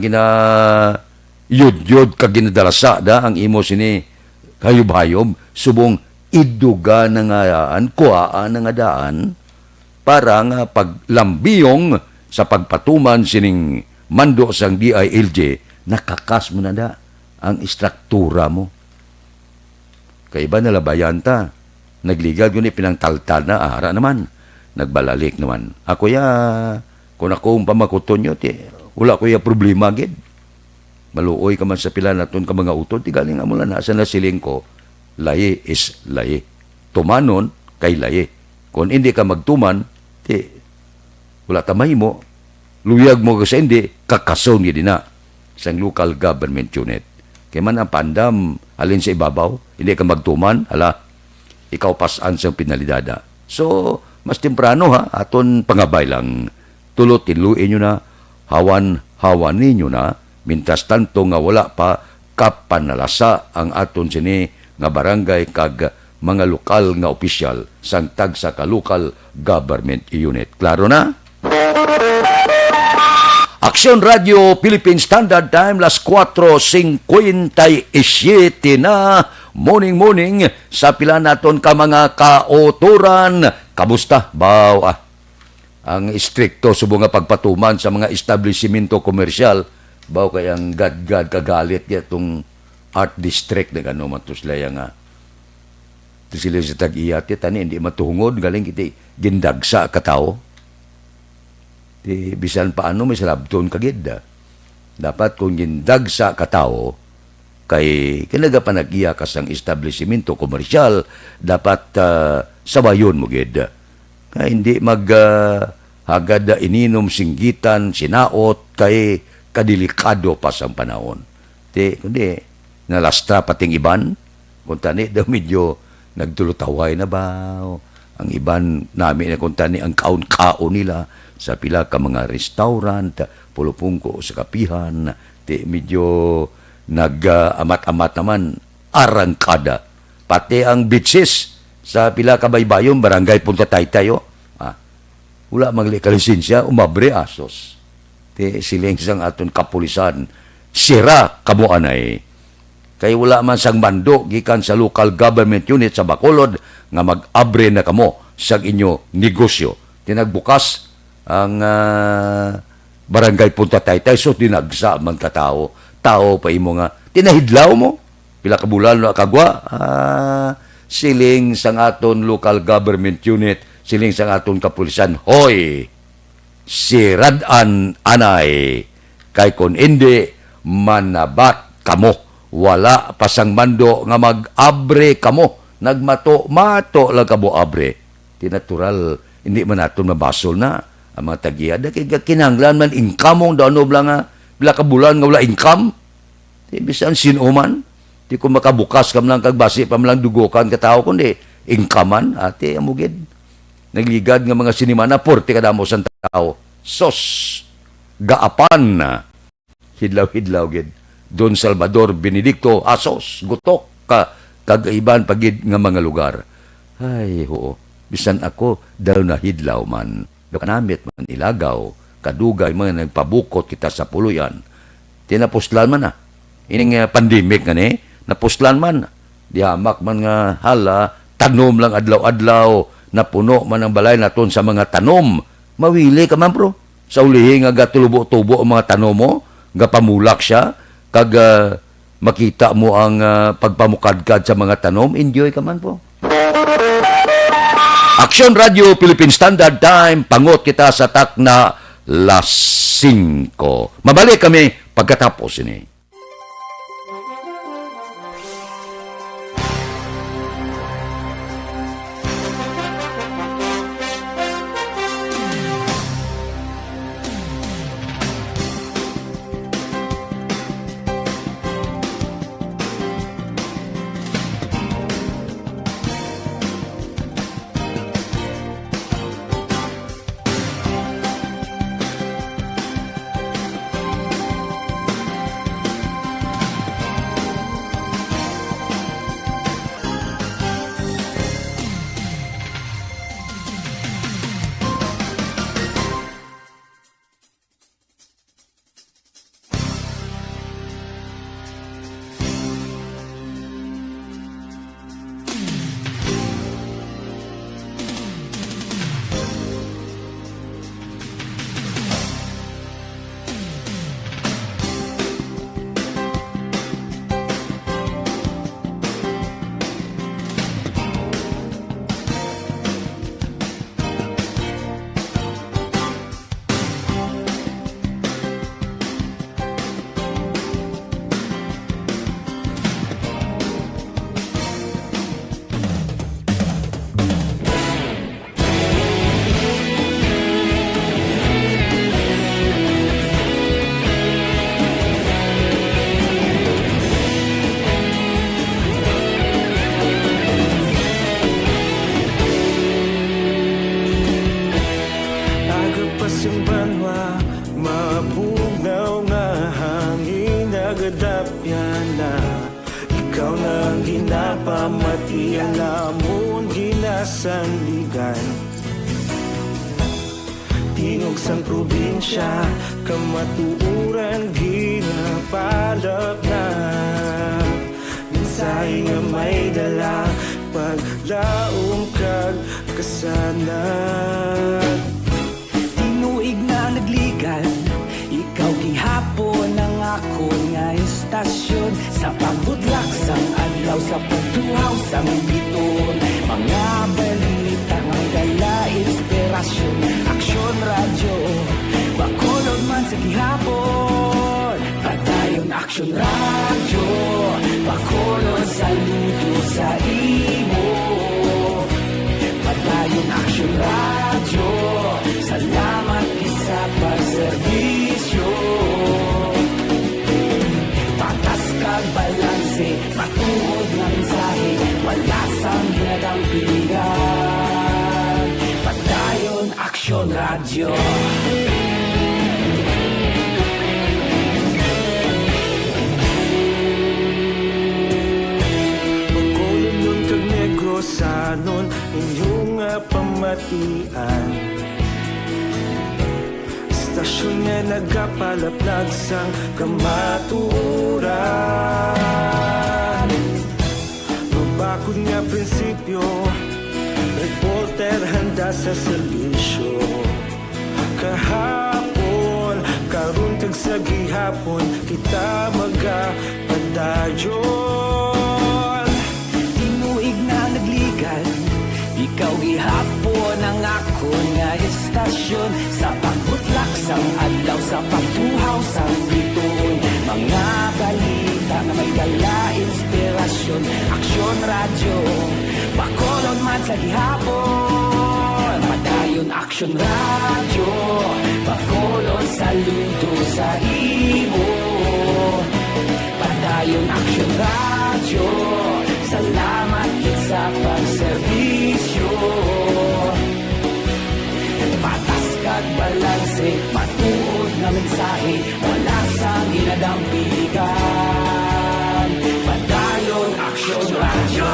ginayudyod kag ginadalasa da ang imo sini hayub-hayub, subong iduga na nga daan, kuhaa na nga daan, para nga paglambiyong sa pagpatuman sining mando sang D I L G, nakakas mo na da ang istruktura mo. Kay iba nalabayan ta. Nagligad guni pinangtaltal na, ara naman. Nagbalalik naman. Ako ya, kung ako ang pamakuton nyo, ti, wala ko ya problema gid. Maluoy ka man sa pila naton ka mga utod, ti galing amo lang na sa nasiling ko, layi is layi. Tumanon kay layi. Kung hindi ka magtuman, ti, wala ta mahimo. Luyag mo ka sa hindi, kakason gid na sang local government unit. Kay man ang pandam, halin sa ibabaw, hindi ka magtuman, hala, ikaw pasan sang penalidada. So, mas temprano ha, aton pangabay lang. Tulo, tinlui nyo na, hawan-hawan ninyo na, mintras tanto nga wala pa kapanalasa ang aton sini nga barangay kag mga lokal nga opisyal sang tagsa ka local government unit. Klaro na? Aksyon Radio Philippine Standard Time, las kuatro singkwenta y siete na. Morning, morning sa pila naton ka mga kautoran. Kamusta? Baw, ah, ang istrikto subong nga pagpatuman sa mga establisimento komersyal, baw kay ang gadgad kagalit ya tong art district, nag-ano man to sila ya nga. Ti sila sa tag-iya, ti tani, hindi matuhungod, galing kiti gindagsa ka tawo. Ti bisan pa ano, may salabton ka gid, ah. Dapat kung gindagsa ka tawo, kay kinaga pa nag-iya ka sang establisimento komersyal, dapat, ah, sabayon mo gid. Nga hindi mag, ah, hagad ininom singgitan, sinaot, kay kadelikado pa sang panahon. Ti, kundi, nalastra pating iban. Kung tani daw medyo nagtulutaway na ba? Ang iban nami na kung tani ang kaon-kaon nila sa pila ka mga restaurant, pulupungko sa kapihan, ti medyo nag-amat-amat naman, arangkada. Pati ang beaches sa pila ka baybayon, Barangay Punta Taytay, oh. Ah, wala man gali ka lisensya, umabre, asos. Ti siling sang aton kapulisan, sira kamo anay. Kay wala man sang mando gikan sa local government unit sa Bacolod nga mag-abre na kamo sa inyo negosyo. Ti nagbukas ang, ah, Barangay Punta Taytay, so dinagsa man ka tawo. Tawo pa imo nga, ti nahidlaw mo? Pila ka bulan na kagwa? Ah, siling sang aton local government unit Siling sang aton kapulisan, "Hoy, sirad-an anay, kay kon indi, manabat kamo. Wala pa sang mando nga mag-abre kamo. Nagmato-mato lang kamo abre." Di natural, hindi man naton mabasol na ang mga tag-iya. Di kay kinahanglan man income, daw ano lang nga, pila ka bulan nga wala income. Di bisan sin-o man. Di ko makabukas ka man lang kag basi pa man lang dugokan ka tawo, kundi income man. Ate, amo gid. Nagligad nga mga sinimana, porte kadamo sang tawo. Sos! Gaapan! Hidlaw-hidlaw gid. Don Salvador Benedicto, Asos, Gutok, ka, kag iban pa gid nga mga lugar. Ay, oo. Bisan ako, daw nahidlaw man. Daw kanamit man ilagaw. Kadugay man nagpabukot kita sa puloy-an. Tinapuslan man na. Ining, ah, pandemic nga ni, napuslan man. Di hamak man nga hala, tanom lang adlaw-adlaw, napuno man ang balay naton sa mga tanom. Mawili ka man, bro. Sa ulihi nga gatubo-tubo ang mga tanom mo, gapamulak siya, kag, ah, makita mo ang, ah, pagpamukadkad sa mga tanom, enjoy ka man po. Aksyon Radio Philippine Standard Time, pangot kita sa takna las singko. Mabalik kami pagkatapos ini. Aga pa sing banwa, mabugnaw nga hangin, nagadapyan na. Ikaw na ang ginapamati, ang amon ginasandigan. Tingog sang probinsya, kamatuoran ginapalapnap. Mensahe nga may dala, paglaom kag kasanag. Tinuig na nagligad, ikaw gihapon ang akon nga istasyon. Sa pagbutlak sang adlaw, sa pagtuhaw sang biton, mga balita nga dala inspirasyon. Aksyon Radyo, Bacolod man sa gihapon. Padayon Aksyon Radyo, Bacolod, saludo sa imo. Padayon Aksyon Radyo, salamat gid sa pagserbisyo. Patas kag balanse, matuod nga mensahe, wala sang ginadampingan. Padayon Aksyon Radyo. Bacolodnon kag Negrosanon, inyo nga pamatian. Istasyon nga nagapalaplag sang kamatuoran. Mabakod nga prinsipyo, reporter handa sa serbisyo. Kahapon, karon, kag sa gihapon, kita magapadayon. Tinuig na nagligad, ikaw gihapon ang Aksyon sa pagbutlak sang adlaw, sa pagtuhaw sang bituon, mga balita nga may dala inspirasyon. Aksyon Radyo, Bacolod man sa gihapon. Padayon Aksyon Radyo, Bacolod, saludo sa imo. Padayon Aksyon Radyo, salamat gid sa pagserbisyo. Patas kag balanse, matuod nga mensahe, wala sang ginadampigan. Padayon Aksyon Radyo.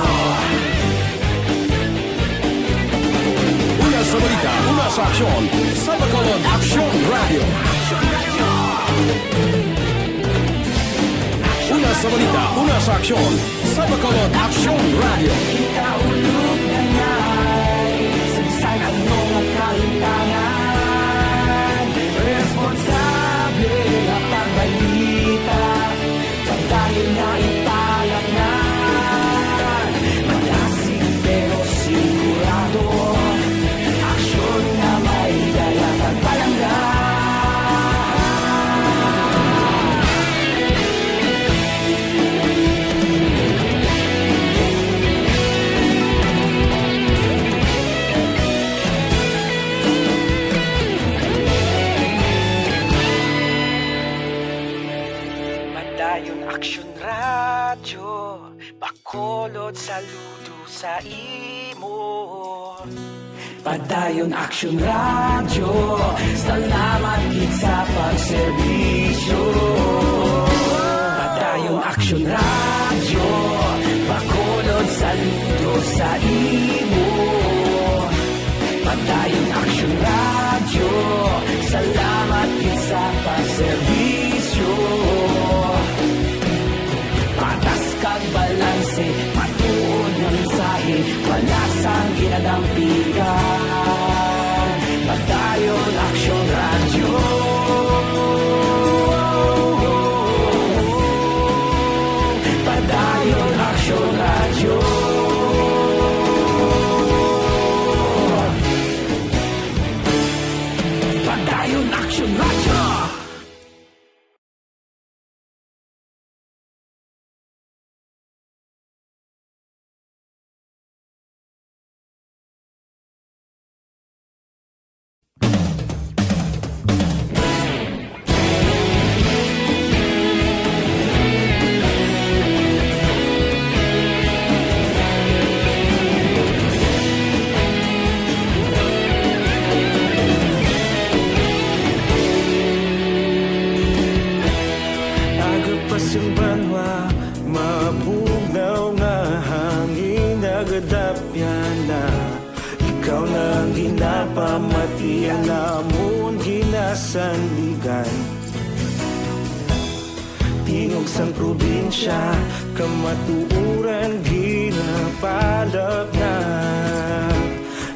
Una sa balita, una sa aksyon, sa Bacolod Aksyon Radyo. Una sa balita, una sa aksyon, sa Bacolod Aksyon Radyo. Kita ulog na ngay, sa bisan ano nga kahintangan, responsable nga pagbalita, pagdayon nga ipalatnan. Malasig pero sigurado, aksyon nga may dala kag palangga. Padayon Aksyon Radyo, Bacolod, saludo sa imo. Padayon Aksyon Radyo, salamat gid sa pagserbisyo. Padayon Aksyon Radyo, Bacolod, saludo sa imo. Padayon Aksyon Radyo, salamat gid sa pagserbisyo. Patas kag balanse, matuod nga mensahe, wala sang ginadampigan. Padayon Aksyon Radyo. Padayon Aksyon Radyo. Padayon Aksyon Radyo. Aga pa sing banwa, mabugnaw nga hangin nagadapyan na. Ikaw na ang ginapamatian namon ginasandigan. Tingog sang probinsya, kamatuoran ginapalapnap.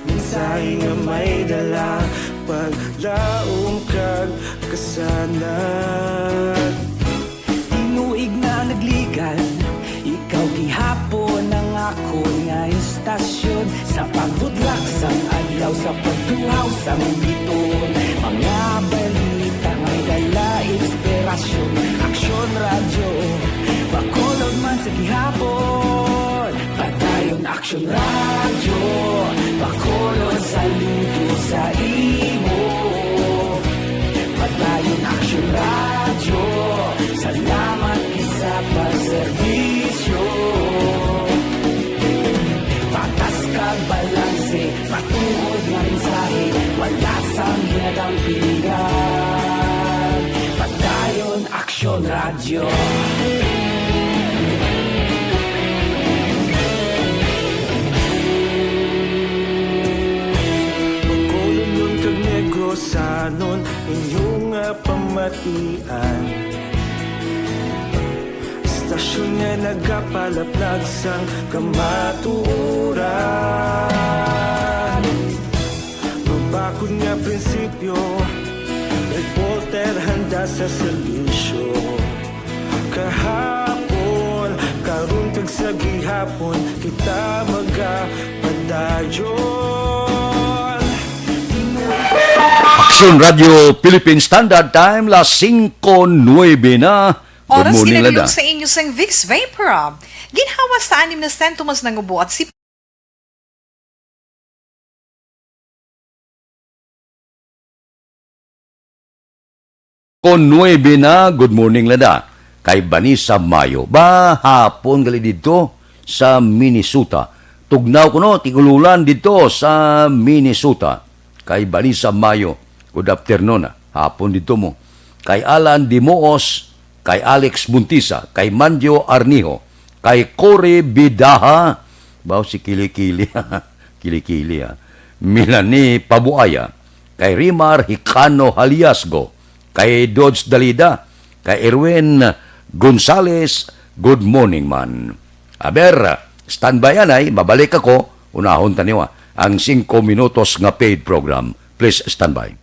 Mensahe nga may dala, paglaom kag kasanag. Tinuig na nagligan, ikaw gihapon ang akon nga istasyon. Sa pagbutlak sang adlaw, sa pagtuhaw sang bituon, mga balita may dala inspirasyon. Aksyon Radyo, Bacolod man sa gihapon. Padayon Aksyon Radyo, Bacolod, saludo sa imo. Padayon Aksyon Radyo, salamat gid sa pagserbisyo. Patas kag balanse, matuod nga mensahe, wala sang ginadampigan. Padayon Aksyon Radyo. Bacolodnon kag Negrosanon, inyo nga pamatian. Istasyon nga nagapalaplag sang kamatuoran. Mabakod nga prinsipyo, reporter handa sa serbisyo. Kahapon, karon, kag sa gihapon, kita magapadayon. Aksyon Radio Philippine Standard Time, las singko nuebe na. Good Oras morning, ginagayog Lada. Sa inyo sang Vicks Vapor Rub. Ginhawa sa anim na sentimos nga ubo at si Kon nuebe na, good morning, Lada. Kay Vanessa Mayo. Ba, hapon gali dito sa Minnesota. Tugnaw ko, no, tig-ululan dito sa Minnesota. Kay Vanessa Mayo, good afternoon, ah. Hapon dito mo. Kay Alan Dimoos, kay Alex Buntisa, kay Manjo Arnijo, kay Cory Bidaha, baw si Kilikili, Kilikili, ah. Melanie Pabuaya, kay Rimar Hicano Haliasgo, kay Dodge Dalida, kay Erwin Gonzales, good morning man. Aber, standby anay, mabalik ako, unahon taniwa ang singko minutos nga paid program. Please standby.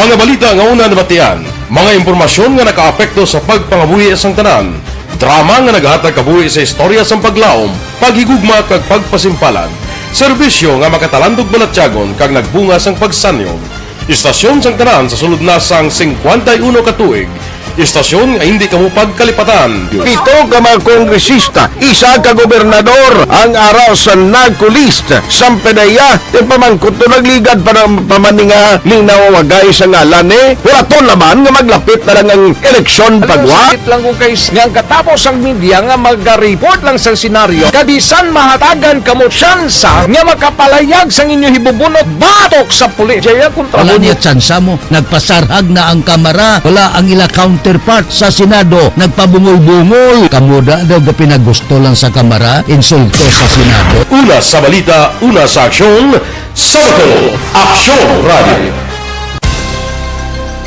Mga balita nga una nabatian, mga impormasyon nga nakaapekto sa pagpangabuhi sang tanan, drama nga nagahatag kabuhi sa istorya sang paglaom, paghigugma kag pagpasimpalan, serbisyo nga makatalandog balatyagon kag nagbunga sang pagsanyog. Istasyon sang tanan sa sulod na sang singkwenta y uno ka tuig. Istasyon nga hindi kamo pagkalipatan. Pito ka mga kongresista, isa ka gobernador ang ara sa NAGCO list. Sampanaya, ti pamangkot to nagligad pa ng pamaninga ning nawawagay sa ngalan ni Waraton naman nga maglapit na lang ang eleksyon Alam mo, pagwa. Sakit lang kung kay nga ang katapos ang media nga mag-report lang sa senaryo, kabisan mahatagan kamo tsansa nga makapalayag sang inyo hibubunot batok sa pulis. Jaya kontra Wala mo. Niya tsansa mo. Nagpasarhag na ang Kamara. Wala ang ila counterpart sa Senado. Nagpabungol-bungol. Kamo da daw gapinagusto lang sa Kamara. Insulto sa Senado. Una sa balita, una sa aksyon, sa Bacolod, Aksyon Radio.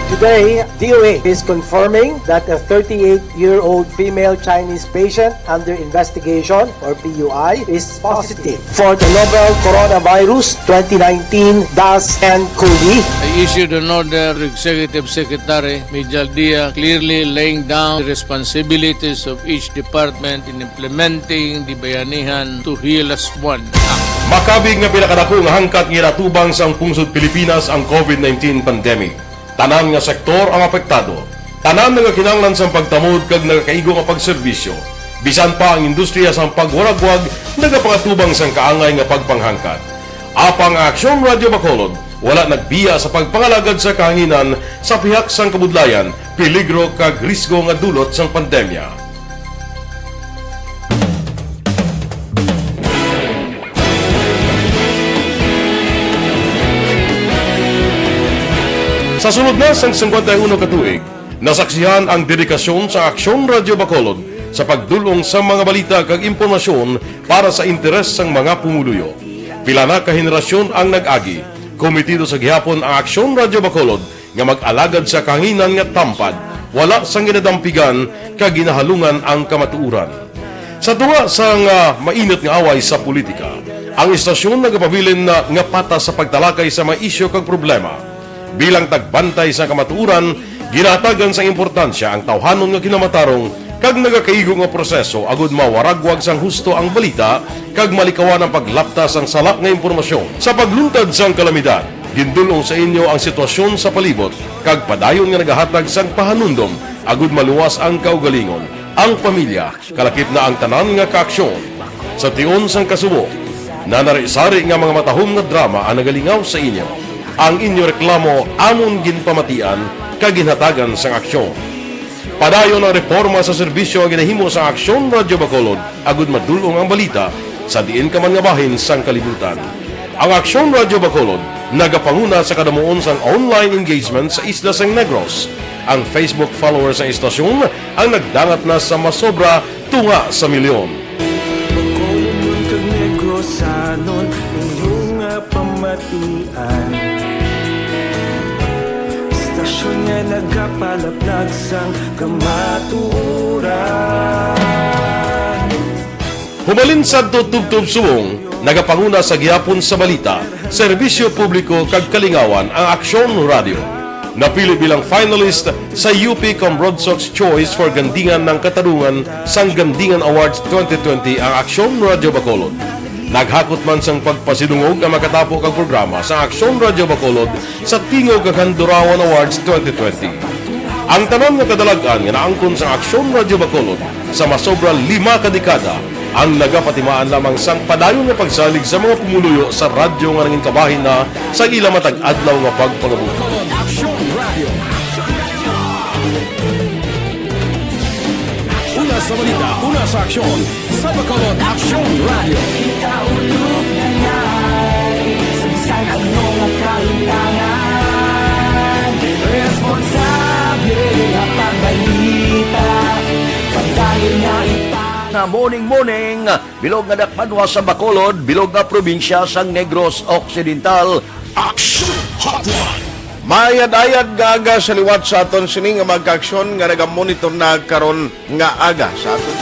Today, D O H is confirming that a thirty-eight-year-old female Chinese patient under investigation, or P U I, is positive for the novel coronavirus twenty nineteen dash N cov. I issued an order to Executive Secretary Mijal Dia, clearly laying down the responsibilities of each department in implementing the Bayanihan to Heal Us One Act. Makabig nga pinakadako nga hangkat nga ginatubang sang pungsod Pilipinas ang COVID nineteen pandemic. Tanan nga sektor ang apektado. Tanan nagakinahanglan sang pagtamod kag nagakaigo nga pagserbisyo. Bisan pa ang industriya sang pagwaragwag nagapangatubang sang kaangay nga pagpanghangkat. Apang ang Aksyon Radio Bacolod wala nagbiya sa pagpangalagad sa kahanginan sa pihak sang kabudlayan, peligro kag risgo nga dulot sang pandemya. Sa sulod na sang singkwenta y uno ka tuig, nasaksihan ang dedikasyon sa Aksyon Radio Bacolod sa pagdul-ong sa mga balita kag impormasyon para sa interes sang mga pumuluyo. Pila na ka henerasyon ang nag-agi, kometido sa gihapon ang Aksyon Radio Bacolod nga mag-alagad sa kahanginan nga tampad, wala sang ginadampigan kag ginahalungan ang kamatuoran. Sa tunga sang, ah, mainit nga away sa politika, ang istasyon nagapabilin na nga patas sa pagtalakay sa mga isyu kag problema. Bilang tagbantay sa kamatuoran, ginahatagan sang importansya ang tawhanon nga kinamatarong kag nagakaigo nga proseso agud mawaragwag sang husto ang balita kag malikawan ang paglapta sang sala nga impormasyon. Sa pagluntad sang kalamidad, gindul-ong sa inyo ang sitwasyon sa palibot kag padayon nga nagahatag sang pahanumdom agud maluwas ang kaugalingon, ang pamilya, kalakip na ang tanan nga kaaksyon. Sa tion sang kasubo, nanari-sari nga mga matahom nga drama ang nagalingaw sa inyo. Ang inyo reklamo amon ginpamatian kag ginhatagan sang aksyon. Padayon ang reporma sa serbisyo nga ginahimo sang Aksyon Radio Bacolod agud madul-ong ang balita sa diin ka man nga bahin sang kalibutan. Ang Aksyon Radio Bacolod nagapanguna sa kadamuon sang online engagement sa isla sang Negros. Ang Facebook followers sang istasyon ang nagdangat na sa masobra tunga sa milyon. Bacolodnon kag Negrosanon, inyo nga pamatian. Istasyon nga nagapalaplag sang kamatuoran. Hubalin sadto tubtob subong, nagapanguna sa gihapon sa balita, Serbisyo publiko kag kalingawan ang Aksyon Radio. Napili bilang finalist sa U P Comrodsox Choice for Gandingan ng Katarungan sang Gandingan Awards twenty twenty ang Aksyon Radio Bacolod. Naghakot man sang pagpasidungog nga makatapo kag programa sa Aksyon Radio Bacolod sa Tingog kag Handurawan Awards twenty twenty. Ang tanan nga kadalag-an nga naangkon sa Aksyon Radio Bacolod sa masobra lima ka dekada ang nagapatimaan lamang sang padayon nga pagsalig sa mga pumuluyo sa radyo nga nangin kabahin na sa ila matag adlaw nga pagpangabuhi. Aksyon Radio. Una sa balita, una sa aksyon, sa Bacolod Aksyon Radio. Kita ulog na ngay, sa bisan ano nga kalimtangan, responsable nga pagbalita, padayon nga ipa- Na morning, morning, bilog nga dakbanwa sa Bacolod, bilog nga probinsya sang Negros Occidental. Action Hotline. Mayad-ayad nga aga sa liwat sa aton sini nga mga kaaksyon nga nagamonitor na karon nga aga sa aton.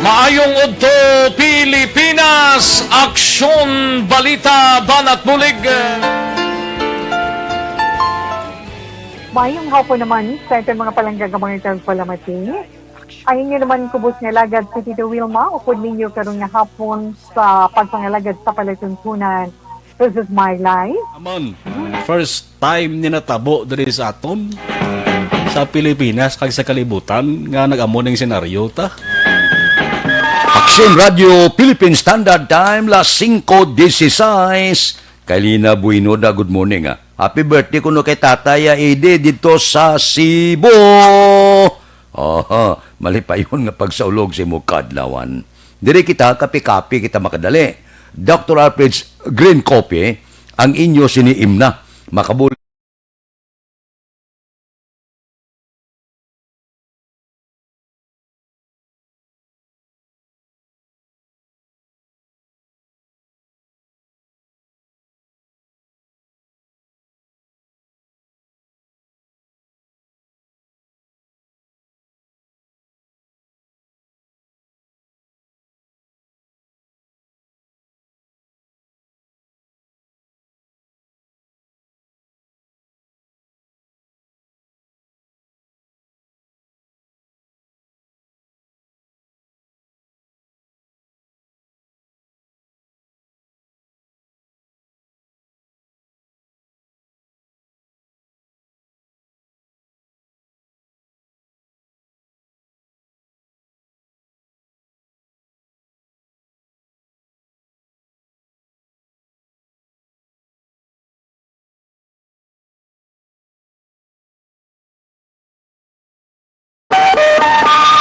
Maayong udto, Pilipinas! Aksyon, balita, banat bulig. Maayong hapon naman sa aton mga palangga nga mga tagpalamati. Ang inyo naman kubos nga alagad si Tito Wilma, upod ninyo karon nga hapon sa pagpangalagad sa palatuntunan. This is my life. Amon, first time ni natabo diri sa aton, sa Pilipinas kag sa kalibutan nga nag-amo ning senaryo ta. Aksyon Radio Philippine Standard Time, las singko dieciséis. Kailina Bueno da, good morning, ah. Happy birthday kuno kay Tatay, ah, Ede dito sa Cebu. Aha, malipayon nga pagsaulog sa imo kaadlawan. Diri kita, kape-kape kita makadali. Doctor Alfred's Green Coffee, ang inyo sini imna. Makabul-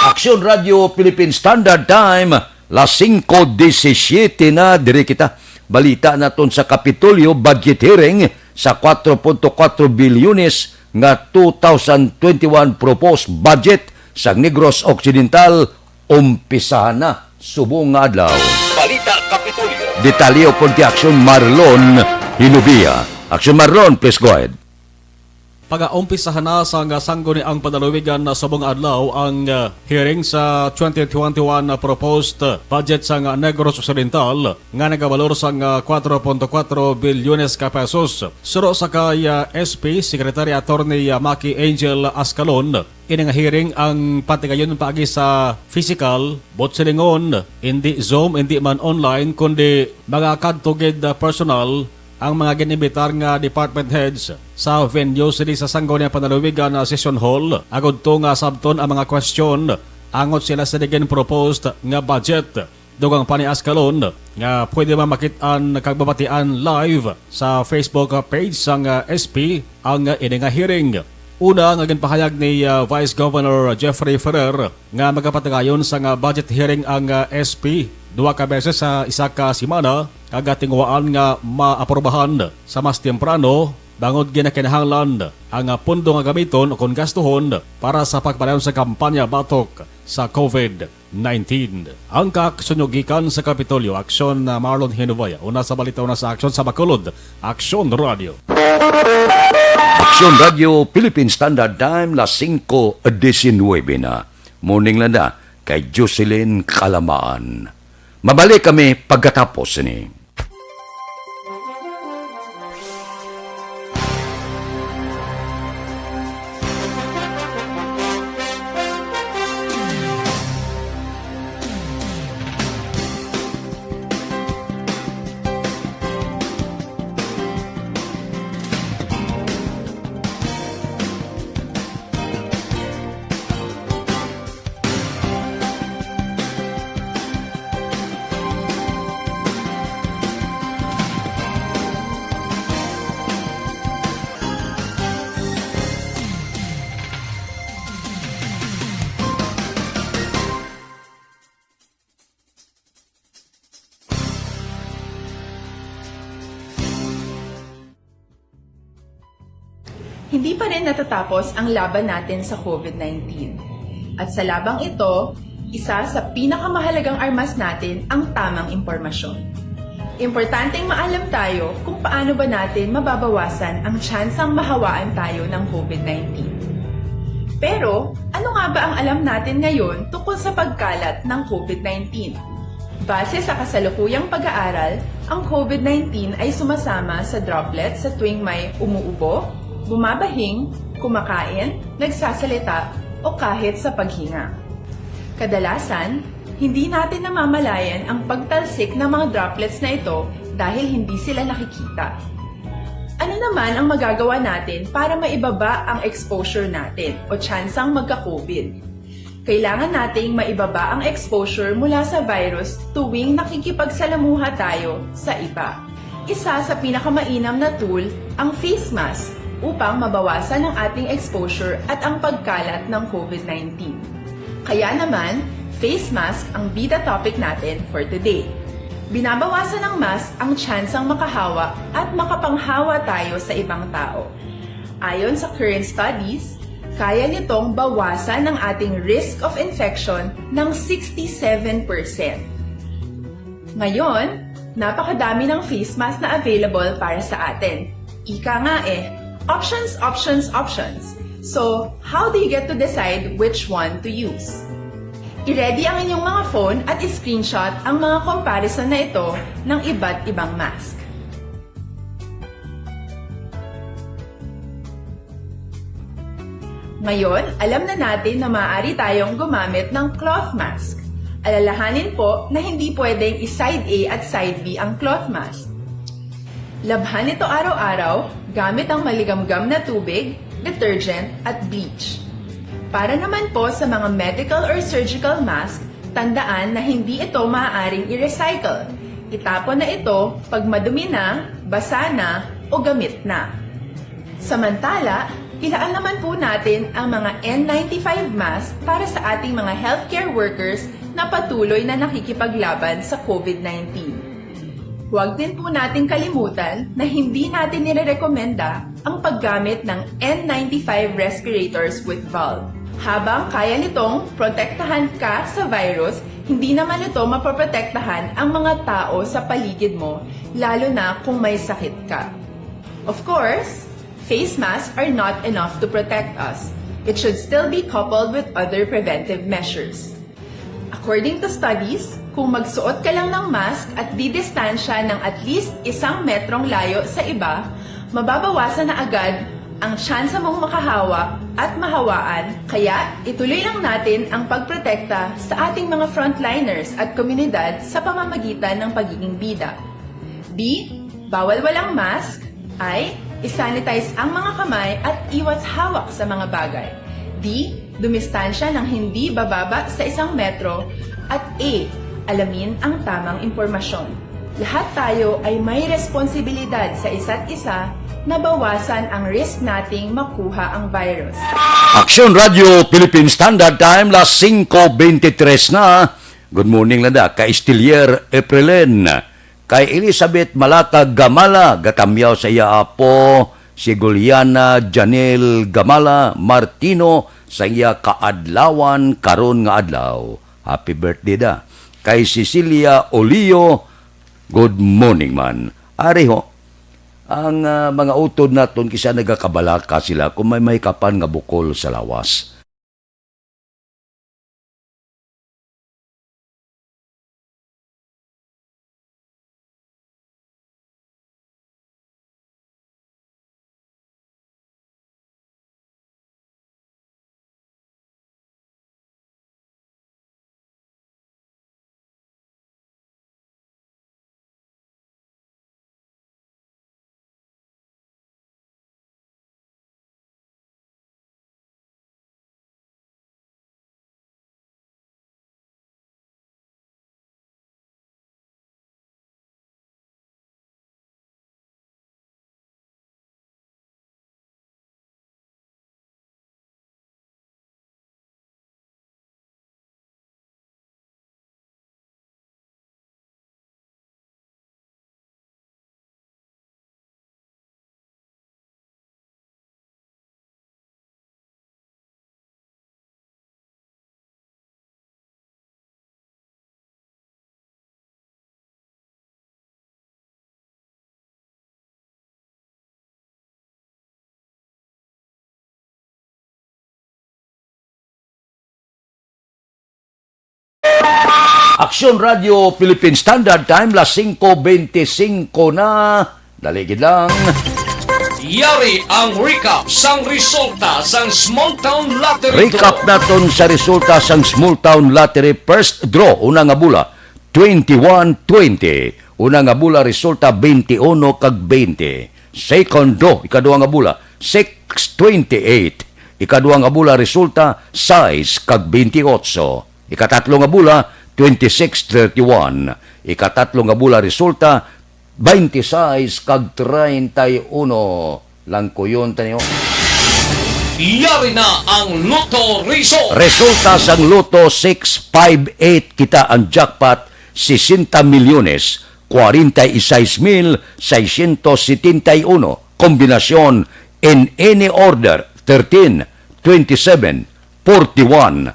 Aksyon Radio Philippine Standard Time, las singko diecisiete na, diri kita. Balita naton sa Kapitolyo, budget hearing sa kwatro punto kwatro bilyones nga two thousand twenty-one proposed budget sa Negros Occidental, umpisahan na subong nga adlaw. Balita Kapitolyo. Detalye upod kay Aksyon Marlon Hinubia. Aksyon Marlon, please go ahead. Pagaumpisahan na sang Sangguniang Panlalawigan subong nga adlaw ang, uh, hearing sa twenty twenty-one proposed budget sang Negros Occidental nga nagabalor sang, uh, kwatro punto kwatro bilyones ka pesos. Suno sa kay, uh, S P Secretary Attorney, uh, Maki Angel Ascalon, ini nga hearing ang patigayon paagi sa physical, buot silingon, indi Zoom, indi man online, kundi magakadto gid, ah, personal ang mga gin-imbitar nga department heads sa venue sini sa Sangguniang Panlalawigan, ah, Session Hall, agud to nga sabton ang mga question angot sila sa gin-proposed nga budget. Dugang pa ni Ascalon nga pwede man makit-an kag mabatian live sa Facebook page sang, ah, S P ang, ah, ini nga hearing. Una nga ginpahayag ni, ah, Vice Governor Jeffrey Ferrer nga magapatigayon sang, ah, budget hearing ang, ah, S P duha ka beses sa isa ka semana kag, ah, tinguhaan nga maaprubahan sa mas temprano bangod ginakinahanglan ang, ah, pondo nga gamiton o kon gastuhon para sa pagpadayon sa kampanya batok sa COVID nineteen. Ang kaaksyon nyo gikan sa Kapitolyo, Aksyon, ah, Marlon Hinubaya. Una sa balita, una sa aksyon sa Bacolod, Aksyon Radio. Aksyon Radio, Philippine Standard Time, las singko diecinuebe na. Morning lang na kay Jocelyn Kalamaan. Mabalik kami pagkatapos ni. Hindi pa rin natatapos ang laban natin sa COVID nineteen. At sa labang ito, isa sa pinakamahalagang armas natin ang tamang impormasyon. Importanteng maalam tayo kung paano ba natin mababawasan ang tsansang mahawaan tayo ng COVID nineteen. Pero, ano nga ba ang alam natin ngayon tungkol sa pagkalat ng COVID nineteen? Base sa kasalukuyang pag-aaral, ang COVID nineteen ay sumasama sa droplets sa tuwing may umuubo, bumabahing, kumakain, nagsasalita, o kahit sa paghinga. Kadalasan, hindi natin namamalayan ang pagtalsik ng mga droplets na ito dahil hindi sila nakikita. Ano naman ang magagawa natin para maibaba ang exposure natin o tsansang magka-COVID? Kailangan nating maibaba ang exposure mula sa virus tuwing nakikipagsalamuha tayo sa iba. Isa sa pinakamainam na tool ang face mask upang mabawasan ang ating exposure at ang pagkalat ng COVID nineteen. Kaya naman, face mask ang bida topic natin for today. Binabawasan ng mask ang tsansang makahawa at makapanghawa tayo sa ibang tao. Ayon sa current studies, kaya nitong bawasan ang ating risk of infection ng sixty-seven percent. Ngayon, napakadami ng face mask na available para sa atin. Ika nga eh, options, options, options. So, how do you get to decide which one to use? I-ready ang inyong mga phone at i-screenshot ang mga comparison na ito ng iba't ibang mask. Ngayon, alam na natin na maaari tayong gumamit ng cloth mask. Alalahanin po na hindi pwedeng i-side A at side B ang cloth mask. Labhan ito araw-araw gamit ang maligamgam na tubig, detergent, at bleach. Para naman po sa mga medical or surgical mask, tandaan na hindi ito maaaring i-recycle. Itapon na ito pag madumi na, basa na, o gamit na. Samantala, ilaan naman po natin ang mga N ninety-five mask para sa ating mga healthcare workers na patuloy na nakikipaglaban sa COVID nineteen. Huwag din po nating kalimutan na hindi natin nirerekomenda ang paggamit ng N ninety-five respirators with valve. Habang kaya nitong protektahan ka sa virus, hindi naman ito mapoprotektahan ang mga tao sa paligid mo, lalo na kung may sakit ka. Of course, face masks are not enough to protect us. It should still be coupled with other preventive measures. According to studies, kung magsuot ka lang ng mask at didistansya ng at least isang metrong layo sa iba, mababawasan na agad ang tsansa mong makahawa at mahawaan. Kaya, ituloy lang natin ang pagprotekta sa ating mga frontliners at komunidad sa pamamagitan ng pagiging bida. B, bawal walang mask. I, isanitize ang mga kamay at iwas hawak sa mga bagay. D, dumistansya ng hindi bababa sa isang metro. At A, alamin ang tamang impormasyon. Lahat tayo ay may responsibilidad sa isa't isa na bawasan ang risk nating makuha ang virus. Aksyon Radio Philippine Standard Time, las singko bentitres na. Good morning, Landa, kay Stilier Eprelen, kay Elizabeth Malata Gamala, gatamyaw sa iya apo, si Goliana Janel Gamala Martino, sa iya kaadlawan karon nga adlaw. Happy birthday da. Kay Cecilia Olio, good morning man. Ari ho, ang ah, mga utod naton kisa nagakabalaka sila kung may mahikapan nga bukol sa lawas. Aksyon Radio Philippine Standard Time, las singko bente singko na. Dali gid lang. Yari ang recap sang resulta sang Small Town Lottery Recap Draw. Naton sa resulta sang Small Town Lottery first draw, una nga bola, twenty-one twenty. Una nga bola resulta, twenty-one kag twenty. Second draw, ikaduha nga bola, six twenty-eight. Ikaduha nga bola resulta, sais kag twenty-eight. Ikatatlo nga bola, twenty-six thirty-one. Ikatatlo nga bola resulta, twenty-six kag treinta y uno. Langkuyon ta niyo. Yari na ang Lotto Result. Resulta sang Lotto six five eight, kita ang jackpot, sesenta milyones, kwarenta y sais mil seiscientos setenta y uno. Kombinasyon in any order, thirteen, twenty-seven, forty-one,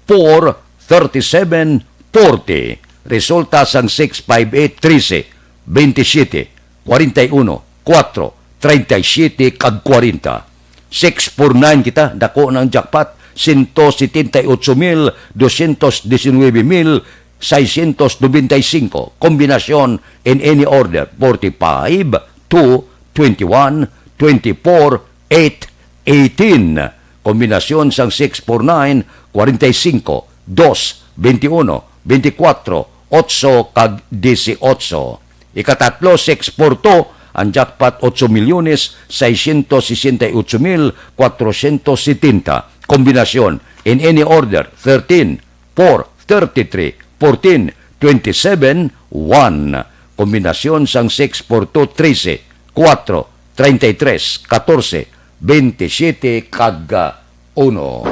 four, thirty-seven, forty. Resulta sang six five eight, trese, bentisiete, kwarenta y uno, kuwatro, treinta y siete, kag kwarenta. Six four nine kita, dako na ang jackpot, sento setenta y ocho mil dosyentos disinuybe mil seiscientos nobenta y singko. Kombinasyon in any order, forty-five, two, twenty-one, twenty-four, eight, eighteen. Kombinasyon sang six four nine, kwarenta y singko, dos, bente uno, bente kuwatro, otso, kag disiotso. Ikatatlo, six four two, ang jackpot, otso milyones, seiscientos sesenta y ocho mil, kwatrocientos setenta. Kombinasyon, in any order, thirteen, four, thirty-three, fourteen, twenty-seven, one. Kombinasyon sang six four two, trese, kuwatro, treinta y tres, katorse, bentisiete, kag, ah, uno.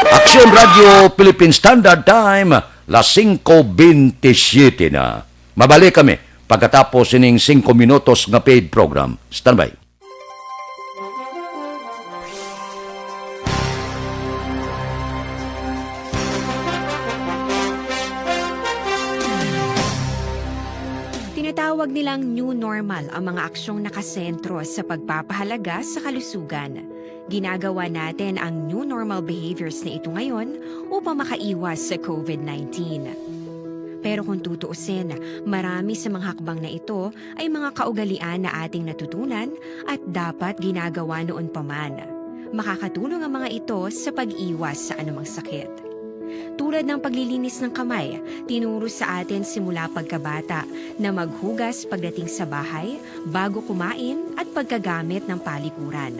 Aksyon Radio Philippine Standard Time, las singko bentisiete na. Mabalik kami pagkatapos sining singko minutos nga paid program. Standby. Tinatawag nilang new normal ang mga aksyong nakasentro sa pagpapahalaga sa kalusugan. Ginagawa natin ang new normal behaviors na ito ngayon upang makaiwas sa covid nineteen. Pero kung tutuusin, marami sa mga hakbang na ito ay mga kaugalian na ating natutunan at dapat ginagawa noon pa man. Makakatulong ang mga ito sa pag-iwas sa anumang sakit. Tulad ng paglilinis ng kamay, tinuro sa atin simula pagkabata na maghugas pagdating sa bahay, bago kumain, at pagkagamit ng palikuran.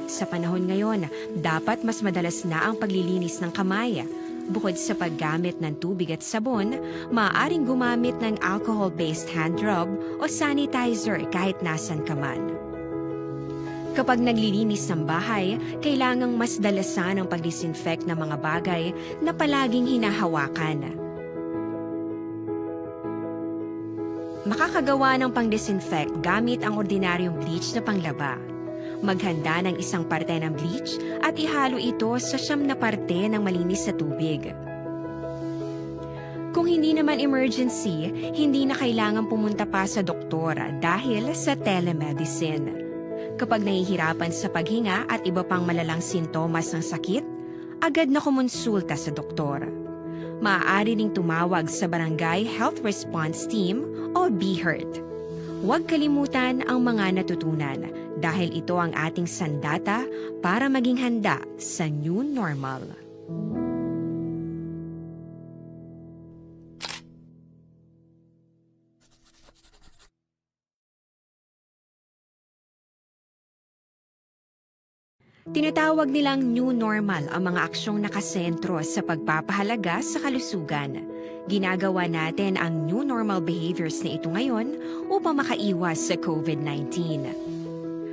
Sa panahon ngayon, dapat mas madalas na ang paglilinis ng kamay. Bukod sa paggamit ng tubig at sabon, maaaring gumamit ng alcohol-based hand rub o sanitizer kahit nasan ka man. Kapag naglilinis ng bahay, kailangang mas dalasan ang pag-disinfect ng mga bagay na palaging hinahawakan. Makakagawa ng pang-disinfect gamit ang ordinaryong bleach na panglaba. Maghanda ng isang parte ng bleach at ihalo ito sa siyam na parte ng malinis na tubig. Kung hindi naman emergency, hindi na kailangan pumunta pa sa doktor dahil sa telemedicine. Kapag nahihirapan sa paghinga at iba pang malalang sintomas ng sakit, agad na kumonsulta sa doktor. Maaari ring tumawag sa Barangay Health Response Team o BHERT. Huwag kalimutan ang mga natutunan dahil ito ang ating sandata para maging handa sa new normal. Tinatawag nilang new normal ang mga aksyong nakasentro sa pagpapahalaga sa kalusugan. Ginagawa natin ang new normal behaviors na ito ngayon upang makaiwas sa covid nineteen.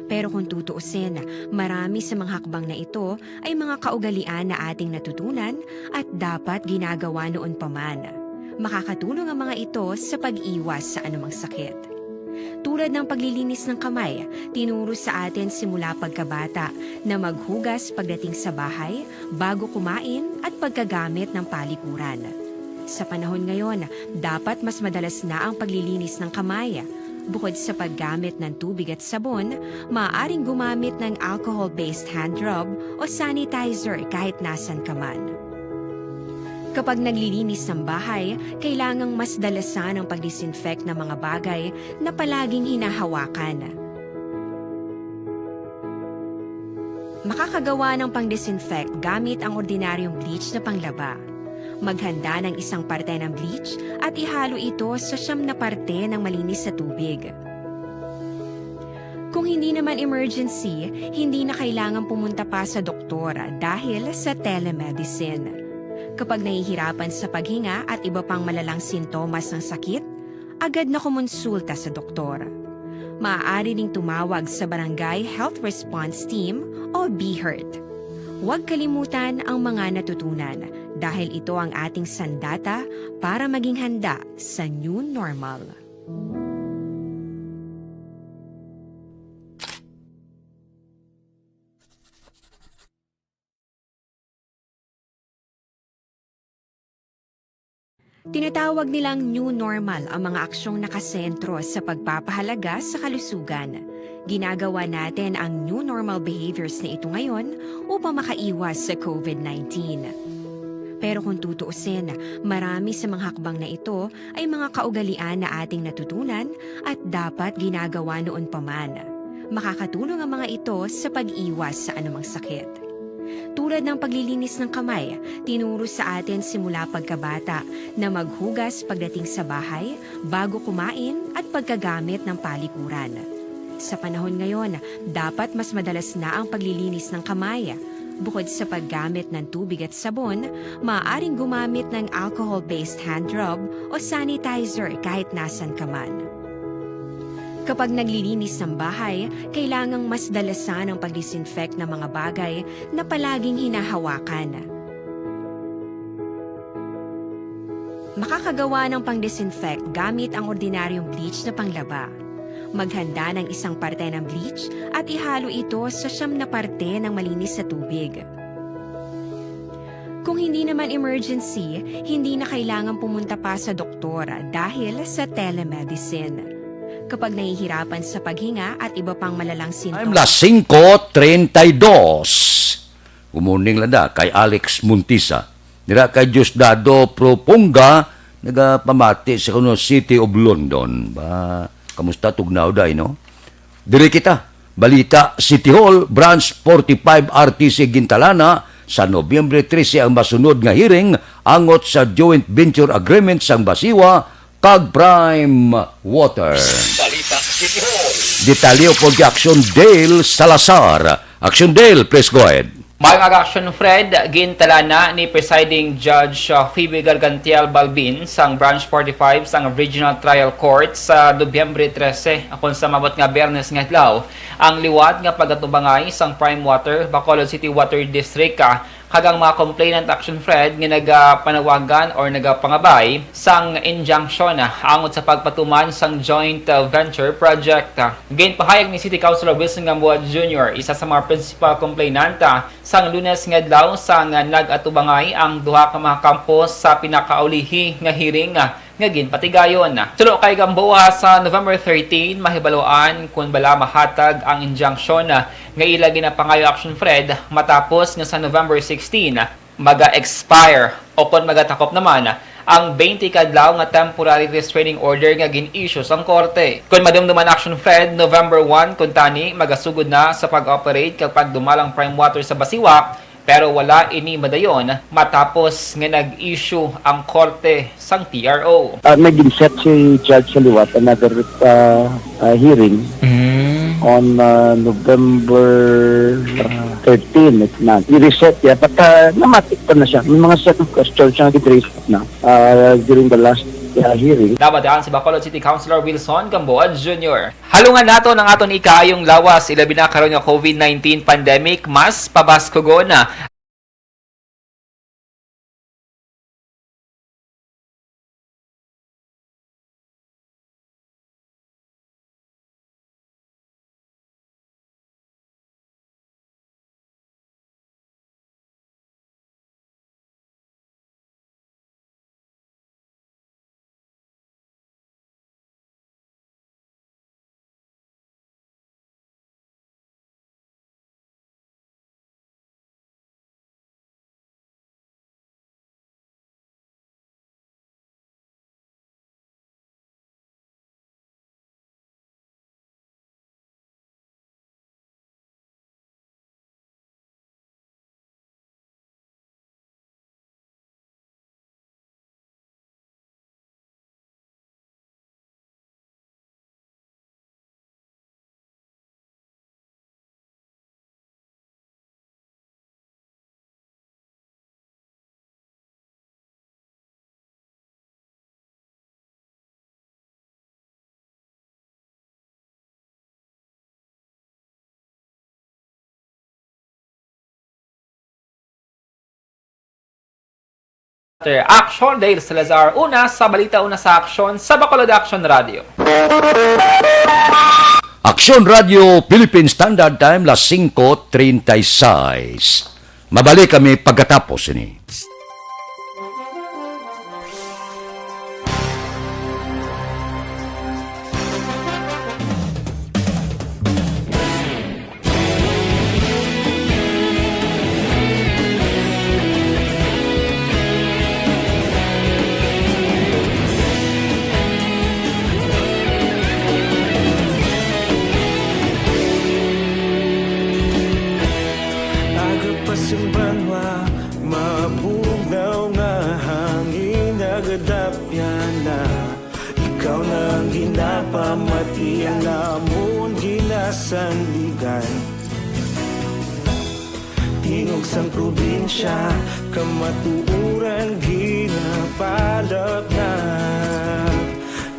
Pero kung tutuusin, marami sa mga hakbang na ito ay mga kaugalian na ating natutunan at dapat ginagawa noon pa man. Makakatulong ang mga ito sa pag-iwas sa anumang sakit. Tulad ng paglilinis ng kamay, tinuro sa atin simula pagkabata na maghugas pagdating sa bahay, bago kumain, at pagkagamit ng palikuran. Sa panahon ngayon, dapat mas madalas na ang paglilinis ng kamay. Bukod sa paggamit ng tubig at sabon, maaaring gumamit ng alcohol-based hand rub o sanitizer kahit nasan ka man. Kapag naglilinis ng bahay, kailangang mas dalasan ang pag-disinfect ng mga bagay na palaging hinahawakan. Makakagawa ng pang-disinfect gamit ang ordinaryong bleach na panglaba. Maghanda ng isang parte ng bleach at ihalo ito sa siyam na parte ng malinis na tubig. Kung hindi naman emergency, hindi na kailangan pumunta pa sa doktor dahil sa telemedicine. Kapag nahihirapan sa paghinga at iba pang malalang sintomas ng sakit, agad na kumonsulta sa doktor. Maaari ding tumawag sa Barangay Health Response Team o BHERT. Huwag kalimutan ang mga natutunan dahil ito ang ating sandata para maging handa sa new normal. Tinatawag nilang new normal ang mga aksyong nakasentro sa pagpapahalaga sa kalusugan. Ginagawa natin ang new normal behaviors na ito ngayon upang makaiwas sa COVID nineteen. Pero kung tutuusin, marami sa mga hakbang na ito ay mga kaugalian na ating natutunan at dapat ginagawa noon pa man. Makakatulong ang mga ito sa pag-iwas sa anumang sakit. Tulad ng paglilinis ng kamay, tinuro sa atin simula pagkabata na maghugas pagdating sa bahay, bago kumain, at pagkagamit ng palikuran. Sa panahon ngayon, dapat mas madalas na ang paglilinis ng kamay. Bukod sa paggamit ng tubig at sabon, maaaring gumamit ng alcohol-based hand rub o sanitizer kahit nasan ka man. Kapag naglilinis ng bahay, kailangang mas dalasan ang pag-disinfect ng mga bagay na palaging hinahawakan. Makakagawa ng pang-disinfect gamit ang ordinaryong bleach na panglaba. Maghanda ng isang parte ng bleach at ihalo ito sa siyam na parte ng malinis na tubig. Kung hindi naman emergency, hindi na kailangan pumunta pa sa doktor dahil sa telemedicine. Kapag nahihirapan sa paghinga at iba pang malalang sintomas, Time las singko treinta y dos. Good morning lang da kay Alex Montisa. Dira kay Diosdado Proponga, nagapamati sa kuno City of London. Ba, kamusta, tugnaw day, no? Diri kita, Balita City Hall, Branch forty-five R T C Gintalana, sa Nobyembre trese ang masunod nga hearing angot sa joint venture agreement sang Basiwa kag Prime Water. Balita City Hall. Detalye upod kay Action Dale Salazar. Action Dale, please go ahead. Maayong aga, Action Fred. Gintalana ni Presiding Judge, uh, Phoebe Gargantiel Balbin sang Branch forty-five sang Regional Trial Court sa Nobyembre trese, akon sa maabot nga Biyernes nga adlaw, ang liwat nga pagatubangay sang Prime Water, Bacolod City Water District, ah, kag ang mga complainant, Action Fred, nga nagapanawagan or nagapangabay sang injunction, ah, angot sa pagpatuman sang joint, ah, venture project. Ginpahayag ni City Councilor Wilson Gamboa Junior, isa sa mga principal complainant, ah, sang Lunes nga adlaw sang nag-atubangay ang duha ka mga kampo sa pinakaulihi nga hearing, ah, nga ginpatigayon. Suno kay Gamboa, sa November thirteen, mahibaluan kon bala mahatag ang injunction, ah, nga ila ginapangayo, Action Fred, matapos nga sa November sixteen, maga-expire o kon magatakop naman ang twenty ka adlaw nga temporary restraining order nga gin-issue sang korte. Kon madumduman, Action Fred, November one kuntani magasugod na sa pag-operate kag pagdumalang Prime Water sa Basiwa, pero wala ini madayon matapos nga nag-issue ang korte sang T R O. Ah, nag-set si Judge sa liwat another, ah, ah, hearing Mm. on, ah, November, ah, thirteen, if not. I-reset niya, but, ah, namati pa na siya. May mga set of questions siya nga gid-raise na, ah, during the last, ah, hearing. Nabatian si Bacolod City Councilor Wilson Gamboa Junior. Halungan naton ang aton ikaayong lawas, ilabi na karon nga COVID nineteen pandemic, mas pabaskugon na. Action, Dale Salazar. Una sa balita, una sa aksyon, sa Bacolod Action Radio. Aksyon Radio Philippine Standard Time, las singko treinta y seis. Mabalik kami pagkatapos ini. Aga pa sing banwa, mabugnaw nga hangin, nagadapyan na. Ikaw na ang ginapamati, ang amon ginasandigan. Tingog sang probinsya, kamatuoran ginapalapnap.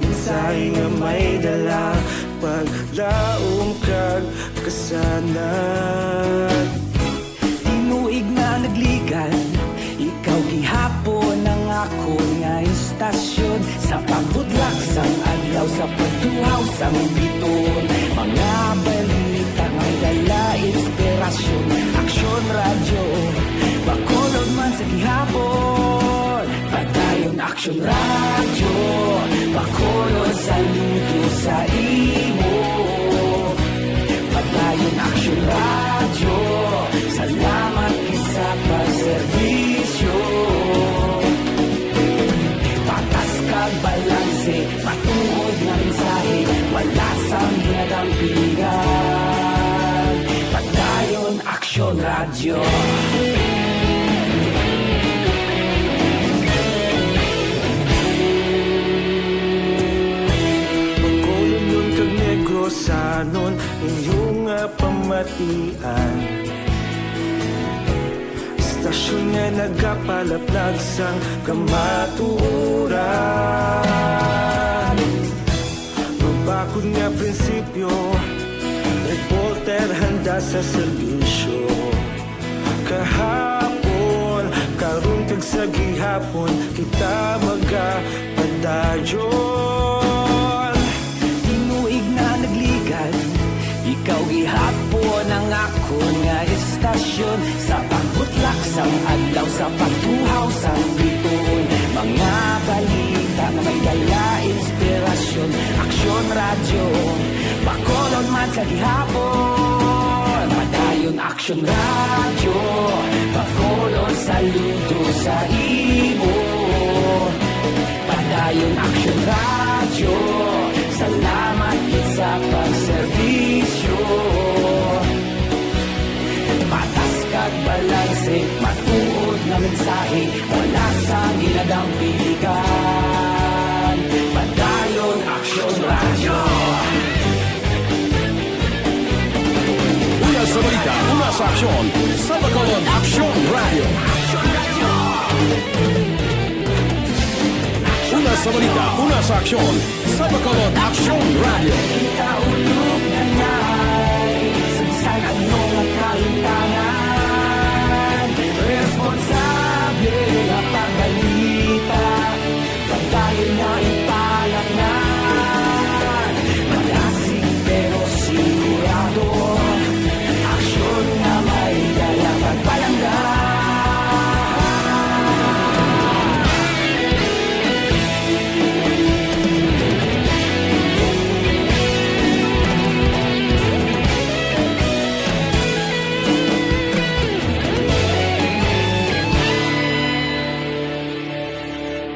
Mensahe nga may dala, paglaom kag kasanag. Tinuig na nagligan, ikaw gihapon ang akon nga istasyon. Sa pagbudlak sang adlaw, sa pagtuhaw sang bituon, mga balita may dala inspirasyon. Aksyon Radyo, Bacolod man sa gihapon. Padayon Aksyon Radyo, Bacolod, saludo sa imo. Padayon Aksyon Radyo, salamat gid sa pagserbisyo. Patas kag balanse, matuod nga mensahe, wala sang ginadampigan. Padayon Aksyon Radyo. Bacolodnon kag Negrosanon, inyo nga pamatian. Istasyon nga nagapalaplag sang kamatuoran. Mabakod nga prinsipyo, reporter handa sa serbisyo. Kahapon, karon kag sa gihapon, kita magapadayon. Tinuig na nagligan, ikaw gihapon ang akon nga istasyon. Sa pagbutlak sang adlaw, sa pagtuhaw sang bituon, mga balita nga may dala inspirasyon. Aksyon Radyo, Bacolod man sa gihapon. Padayon Aksyon Radyo, Bacolod, saludo sa imo. Padayon Aksyon Radyo, salamat gid sa pagserbisyo. Patas kag balanse, matuod nga mensahe, wala sang ginadampigan. Padayon Aksyon Radyo. Una sa balita, una sa aksyon, sa Bacolod Aksyon Radyo. Una sa balita, una sa aksyon, sa Bacolod Aksyon Radyo. Kita ulog na ngay, sa bisan ano nga kahintangan, responsable nga pagbalita. Padayon nga ipalaknad, malasig pero sigurado. Aksyon nga may dala pagpalangga.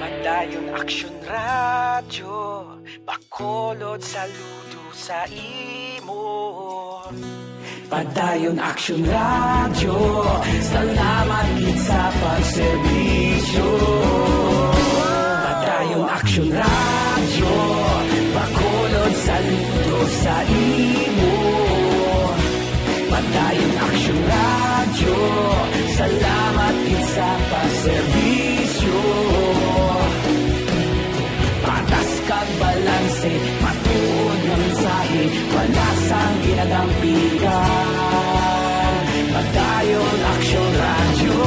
Padayon Aksyon Radyo, Bacolod, saludo sa imo. Padayon Aksyon Radyo, salamat gid sa pagserbisyo. Padayon Aksyon Radyo, Bacolod, saludo sa imo. Padayon Aksyon Radyo, salamat gid sa pagserbisyo. Patas kag balanse, matuod nga mensahe, wala sang ginadampigan. Padayon Aksyon Radyo.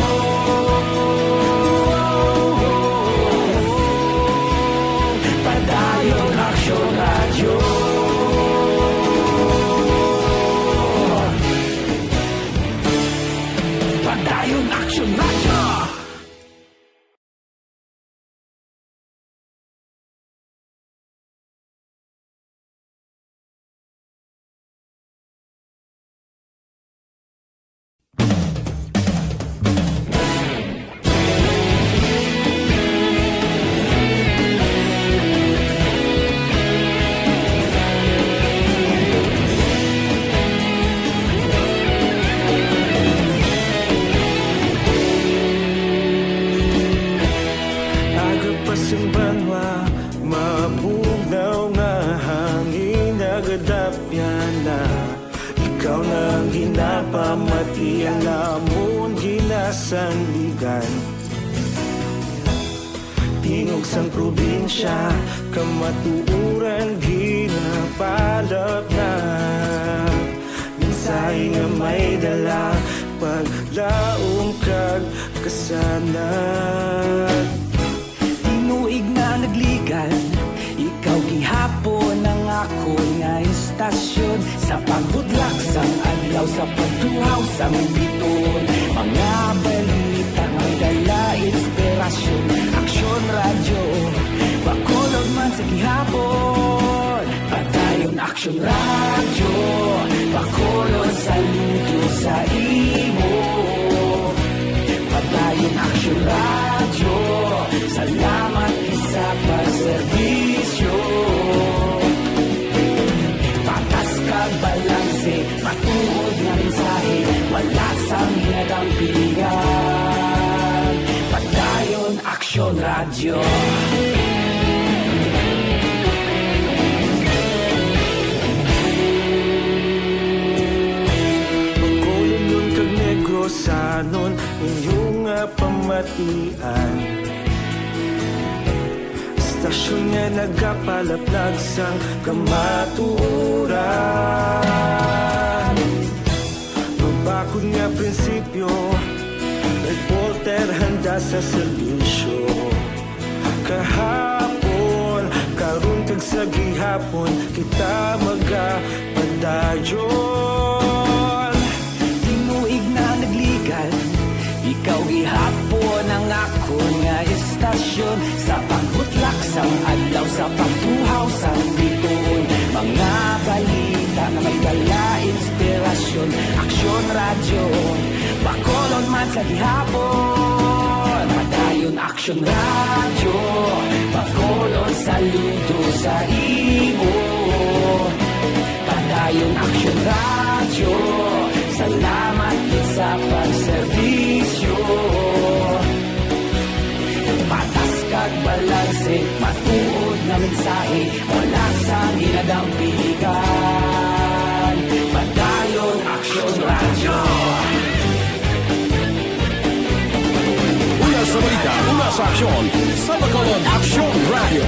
Dayon Action Radyo. Aga pa sing banwa, mabugnaw nga hangin nagadapyan na. Ikaw na ang ginapamati, ang amon ginasandigan. Tingog sang probinsya, kamatuoran ginapalapnap. Mensahe nga may dala, paglaom kag kasanag. Tinuig na nagligan, ikaw gihapon ang akon nga istasyon. Sa pagbudlak sang adlaw, sa pagtuhaw sang biton, mga balita nga may dala inspirasyon. Aksyon Radyo, Bacolod man sa gihapon. Padayon Aksyon Radyo, Bacolod, saludo sa imo. Padayon Aksyon Radyo, salamat gid sa pagserbisyo. Patas kag balanse, matuod nga mensahe, wala sang ginadampigan. Padayon Aksyon Radyo. Bacolodnon kag Negrosanon, inyo nga pamatian. Istasyon nga nagapalaplag sang kamatuoran. Mabakod nga prinsipyo, reporter handa sa serbisyo. Kahapon, karon kag sa gihapon, kita magapadayon. Tinuig na nagligan, ikaw gihapon ang akon nga istasyon. Sa pagbutlak sang adlaw, sa pagtuhaw sang bituon, mga balita nga may dala inspirasyon. Aksyon Radyo, Bacolod man sa gihapon. Padayon Aksyon Radyo, Bacolod, saludo sa imo. Padayon Aksyon Radyo, salamat gid sa pagserbisyo. Patas kag balanse, matuod nga mensahe, wala sang ginadampigan. Padayon Aksyon Radyo. Una sa balita, una sa aksyon, sa Bacolod Aksyon Radyo.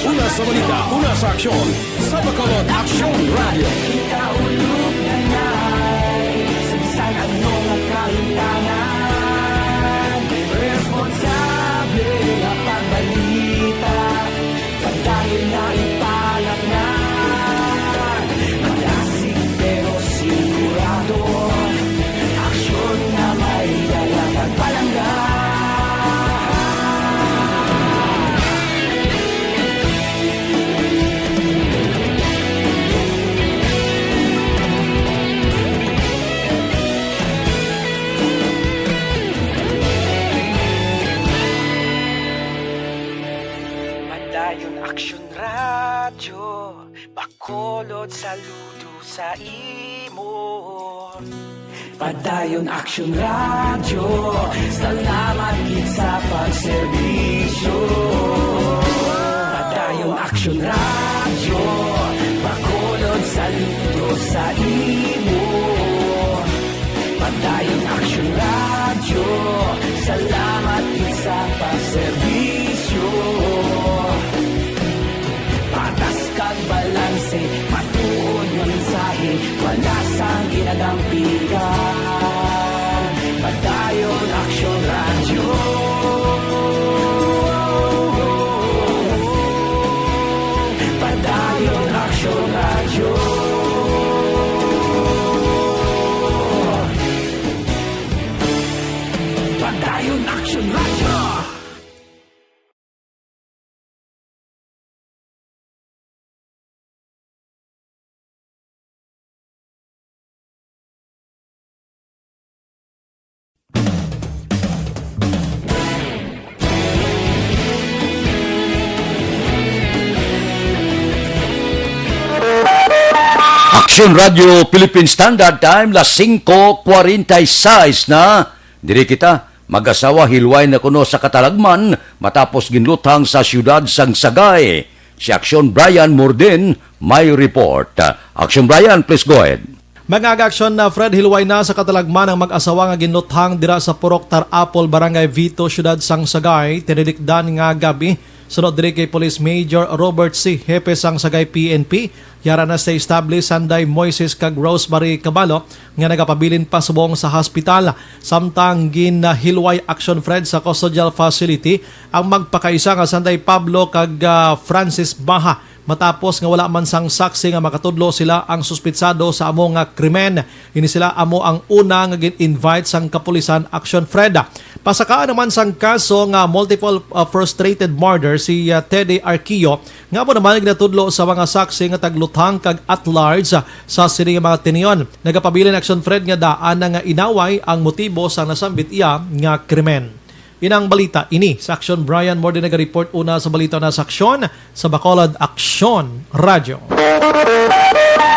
Una sa balita, una sa aksyon, sa Bacolod Aksyon Radyo. Kaulog na nay, sa bisan ano nga kahimtangan, responsable nga pagbalita. Padayon na ipalatngan, madasig pero sigurado, aksyon nga may dala kag palangga. Padayon Aksyon Radyo, Bacolod, saludo sa imo. Padayon Aksyon Radyo, salamat gid sa pagserbisyo. Padayon Aksyon Radyo, Bacolod, saludo sa imo. Padayon Aksyon Radyo, salamat gid sa pagserbisyo. Patas kag balanse, matuod nga mensahe, wala sang ginadampigan. Padayon Aksyon Radyo. Padayon Aksyon Radyo. Radyo Philippine Standard Time, las singko kwarenta y seis na. Diri kita, mag-asawa, hilway na kuno sa katalagman matapos ginluthang sa siyudad sang Sagay. Si Aksyon Brian Morden may report. Aksyon Brian, please go ahead. Mga aga-aksyon, na Fred, hilway na sa katalagman ang mag-asawa nga ginluthang dira sa Purok Tar Apple, Barangay Vito, Siyudad sang Sagay, tinilikdan nga gab-i. Suno diri kay Police Major Robert C. Hepe sang Sagay P N P, yara na sa establish sanday Moises kag Rosemary Caballo nga nagapabilin pa subong sa hospital, samtang ginhilway, Aksyon Fred, sa custodial facility ang magpakaisa nga sanday Pablo kag, ah, Francis Baha, matapos nga wala man sang saksi nga makatudlo sila ang suspitsado sa amo nga krimen. Ini sila amo ang una nga gin-invite sang kapulisan, Aksyon Fred. Pasakaan naman sang kaso nga multiple, uh, frustrated murder si, uh, Teddy Arquio, nga amo naman ginatudlo sa mga saksi nga tagluthang kag at large, uh, sa sini nga mga tinion. Nagapabilin, Aksyon Fred, nga daan na nga inaway ang motibo sa nasambit iya nga krimen. Inang balita ini sa Aksyon Brian Morde, nagareport una sa balita na sa Aksyon sa Bacolod, Aksyon Radyo.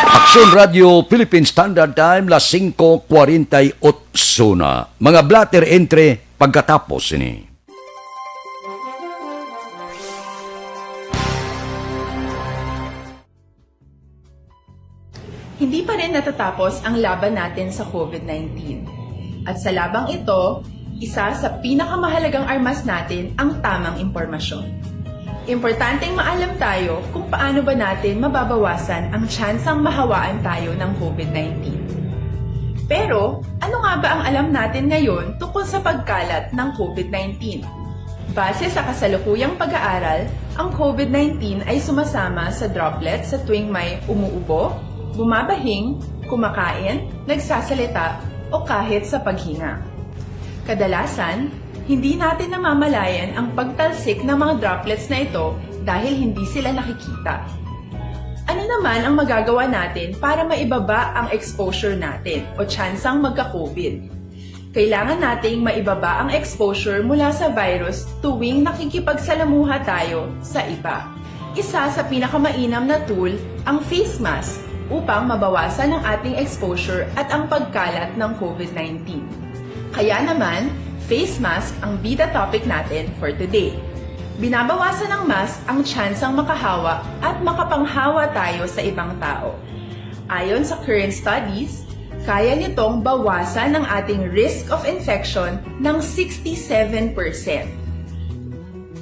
Aksyon Radyo Philippine Standard Time, las singko kwarenta y otso na. Mga blotter entre pagkatapos ini. Hindi pa rin natatapos ang laban natin sa covid nineteen. At sa labang ito, isa sa pinakamahalagang armas natin ang tamang impormasyon. Importanteng maalam tayo kung paano ba natin mababawasan ang tsansang mahawaan tayo ng covid nineteen. Pero, ano nga ba ang alam natin ngayon tungkol sa pagkalat ng covid nineteen? Base sa kasalukuyang pag-aaral, ang covid nineteen ay sumasama sa droplets sa tuwing may umuubo, bumabahing, kumakain, nagsasalita, o kahit sa paghinga. Kadalasan, hindi natin namamalayan ang pagtalsik ng mga droplets na ito dahil hindi sila nakikita. Ano naman ang magagawa natin para maibaba ang exposure natin o tsansang magka-covid? Kailangan nating maibaba ang exposure mula sa virus tuwing nakikipagsalamuha tayo sa iba. Isa sa pinakamainam na tool ang face mask upang mabawasan ang ating exposure at ang pagkalat ng covid nineteen. Kaya naman, face mask ang bida topic natin for today. Binabawasan ng mask ang tsansang makahawa at makapanghawa tayo sa ibang tao. Ayon sa current studies, kaya nitong bawasan ang ating risk of infection ng sixty-seven percent.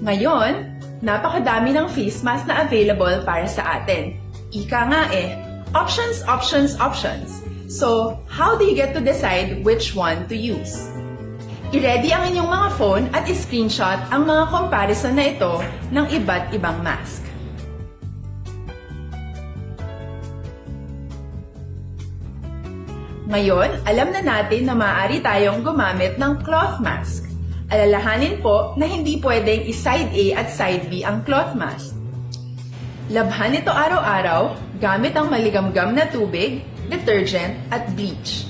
Ngayon, napakadami ng face mask na available para sa atin. Ika nga eh, options, options, options. So, how do you get to decide which one to use? I-ready ang inyong mga phone at i-screenshot ang mga comparison na ito ng iba't ibang mask. Ngayon, alam na natin na maaari tayong gumamit ng cloth mask. Alalahanin po na hindi pwedeng i-side A at side B ang cloth mask. Labhan ito araw-araw gamit ang maligamgam na tubig, detergent, at bleach.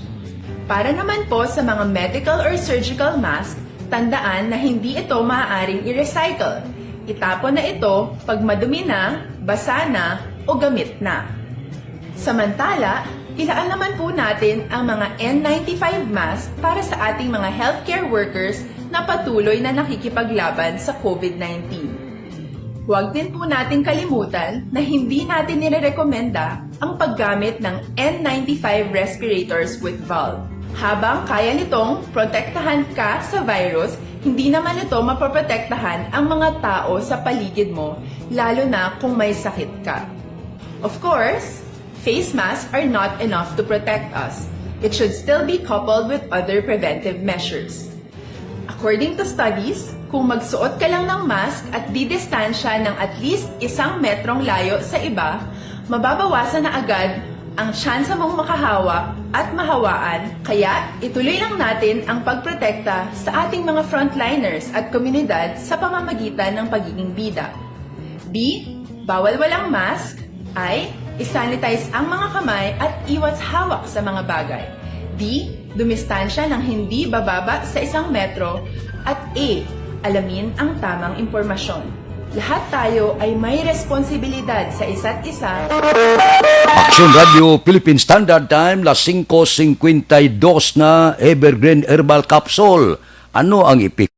Para naman po sa mga medical or surgical mask, tandaan na hindi ito maaaring i-recycle. Itapon na ito pag madumi na, basa na, o gamit na. Samantala, ilaan naman po natin ang mga N ninety-five mask para sa ating mga healthcare workers na patuloy na nakikipaglaban sa covid nineteen. Huwag din po nating kalimutan na hindi natin nirerekomenda ang paggamit ng N ninety-five respirators with valve. Habang kaya nitong protektahan ka sa virus, hindi naman ito mapoprotektahan ang mga tao sa paligid mo, lalo na kung may sakit ka. Of course, face masks are not enough to protect us. It should still be coupled with other preventive measures. According to studies, kung magsuot ka lang ng mask at didistansya ng at least isang metrong layo sa iba, mababawasan na agad ang tsansa mong makahawa at mahawaan. Kaya, ituloy lang natin ang pagprotekta sa ating mga frontliners at komunidad sa pamamagitan ng pagiging bida. B, bawal walang mask. I, isanitize ang mga kamay at iwas hawak sa mga bagay. D, dumistansya ng hindi bababa sa isang metro. At E, alamin ang tamang impormasyon. Lahat tayo ay may responsibilidad sa isa't isa. Aksyon Radio Philippine Standard Time, las singko singkwenta y dos na, Evergreen Herbal Capsule. Ano ang epekto?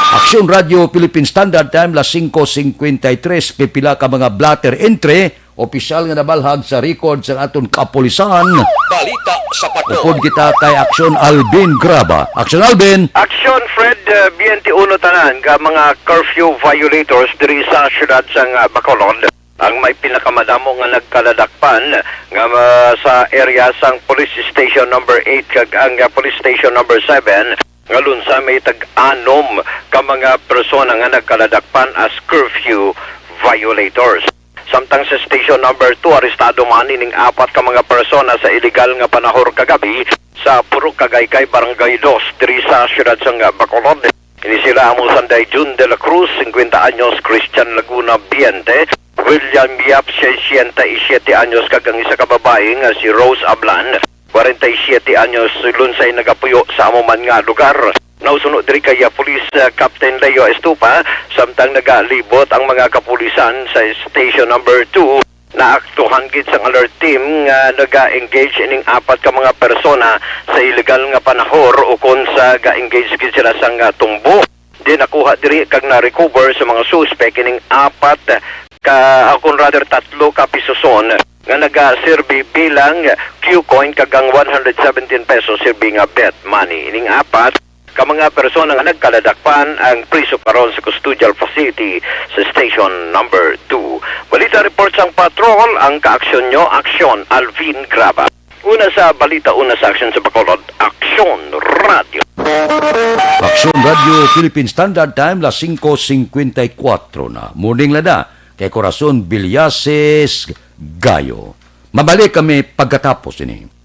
Aksyon Radio Philippine Standard Time, las singko singkwenta y tres, pipila ka mga blotter entry, opisyal nga nabalhag sa record sa aton kapulisan. Balita sa Patrol. Upod kita kay Aksyon Alvin Graba. Aksyon Alvin! Aksyon Fred, uh, twenty-one tanan ka mga curfew violators diri sa siyudad sang, uh, Bacolod. Ang may pinakamadamo nga nagkaladakpan nga, ah, sa area sang Police Station Number Eight kag ang, ah, Police Station Number Seven nga lunsay may tag-anom ka mga persona nga nagkaladakpan as curfew violators. Samtang sa Station Number Two, arestado man ining apat ka mga persona sa iligal nga panahor kagabi sa Purok Kagaykay, Barangay Dos, diri sa siyudad sang Bacolod. Ini sila amo sanday Jun de la Cruz, singkwenta anyos, Christian Laguna, twenty, William Yap, sesenta y siete anyos, kag ang isa ka babayi nga si Rose Ablan, kwarenta y siete anyos, lunsay nagapuyo sa amo man nga lugar. Nausuno diri kay, ah, Police, ah, Captain Leo Estupa, samtang nagalibot ang mga kapulisan sa Station Number Two. Naaktuhan gid sang alert team nga naga-engage ining apat ka mga persona sa illegal nga panahor ukon sa ga-engage gid sila sang, ah, tumbo. Di nakuha diri kag na-recover sa mga suspek ining apat ka, ah, kon rather tatlo ka pisoson nga nagaserbi bilang Q coin kag ang one hundred seventeen pesos serbi nga bet money. Ining apat ka mga persona nga nagkaladakpan ang priso karon sa custodial facility sa Station Number Two. Balita report sang patrol, ang kaaksyon nyo, aksyon, Alvin Graba. Una sa balita, una sa aksyon sa Bacolod, Aksyon Radio. Aksyon Radio Philippine Standard Time, las singko singkwenta y kuwatro na. Morning, Lada, kay Corazon Villases Gayo. Mabalik kami pagkatapos ini.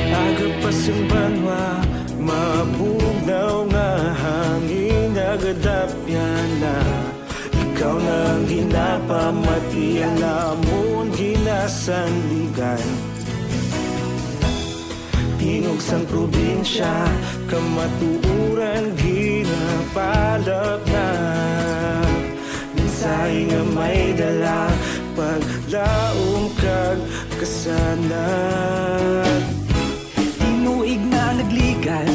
Aga pa sing banwa, mabugnaw nga hangin, nagadapyan na. Ikaw na ang ginapamati, ang amon ginasandigan. Tingog sang probinsya, kamatuoran ginapalapnap. Mensahe nga may dala, paglaom kag kasanag. Tinuig na nagligan,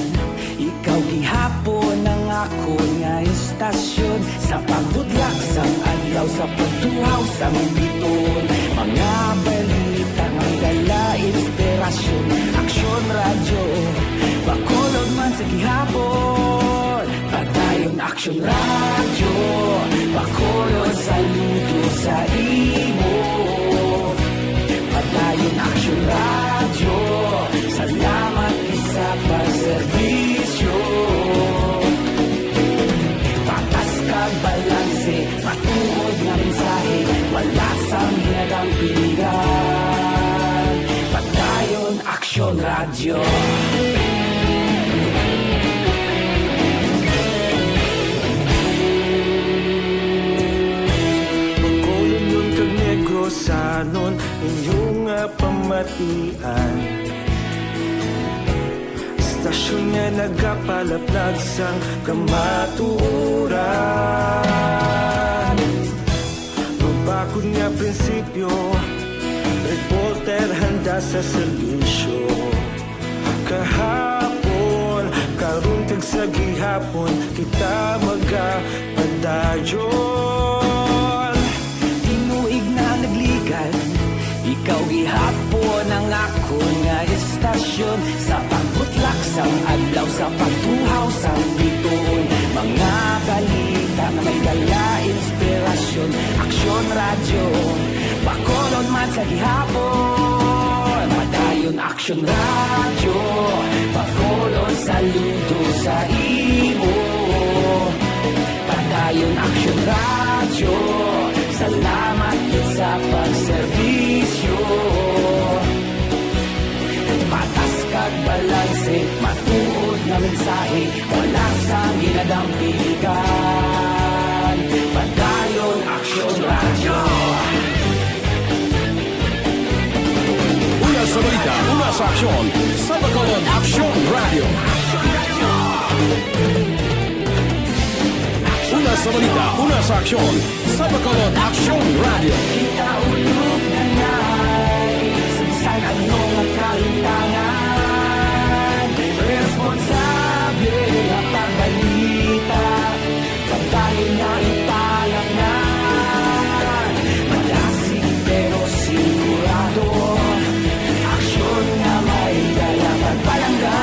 ikaw gihapon ang akon nga istasyon. Sa pagbudlak sang adlaw, sa pagtuhaw sang biton, mga balita nga dala inspirasyon. Aksyon Radyo, Bacolod man sa gihapon. Padayon Aksyon Radyo, Bacolod, saludo sa imo. Padayon Aksyon Radyo, salamat gid sa pagserbisyo. Patas kag balanse, matuod nga mensahe, wala sang ginadampigan. Padayon Aksyon Radyo. Sanon inyong nga pamatian. Istasyon nga nagapalaplag sang kamatuoran. Mabakod nga prinsipyo, reporter handa sa serbisyo. Kahapon, karon kag sa gihapon, kita magapadayon. Tinuig na nagligan, ikaw gihapon ang akon nga istasyon. Sa pagbutlak sang adlaw, sa pagtuhaw sang bituon, mga balita nga may dala inspirasyon. Aksyon Radyo, Bacolod man sa gihapon. Padayon Aksyon Radyo, Bacolod saludo sa imo. Padayon Aksyon Radyo, salamat gid sa pagserbisyo. Patas kag balanse, matuod nga mensahe, wala sang ginadampigan. Padayon Aksyon Radyo. Una sa balita, una sa aksyon, sa Bacolod Aksyon Radyo. Una sa balita, una sa aksyon, sa Bacolod Aksyon Radyo. Kita ulog na nai, sa bisan ano nga kahitangan, responsable nga pagbalita. Pagdayon nga ipalangnan, malasig pero sigurado. Aksyon nga may dala pagpalangga.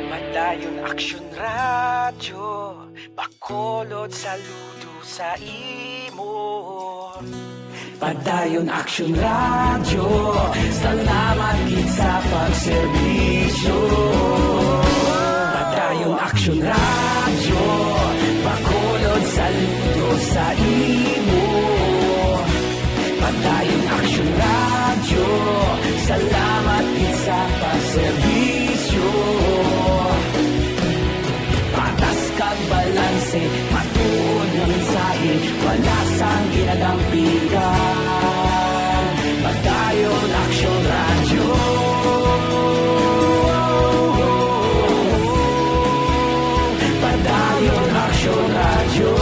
Padayon Aksyon Radyo, Bacolod saludo sa imo. Padayon Aksyon Radyo, salamat gid sa pagserbisyo. Padayon Aksyon Radyo, Bacolod saludo sa imo. Padayon Aksyon Radyo, salamat gid sa pagserbisyo. Patas kag balanse, matuod nga mensahe, wala sang ginadampigan. Padayon Aksyon Radyo. Padayon Aksyon Radyo.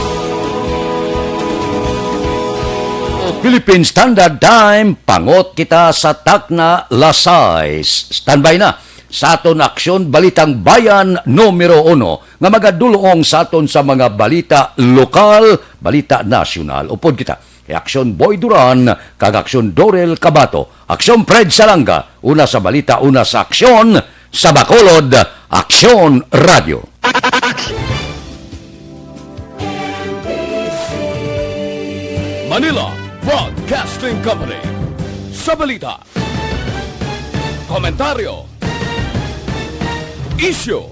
O Philippine Standard Time, pangot kita sa takna, las sais. Standby na sa aton aksyon, Balitang Bayan numero uno, nga magadulong sa aton sa mga balita lokal, balita nasyonal. Upod kita kay Aksyon Boy Duran kag Aksyon Dorel Cabato, Aksyon Fred Salanga, una sa balita, una sa aksyon, sa Bacolod, Aksyon Radyo. Manila Broadcasting Company. Sa balita, komentaryo, isyu,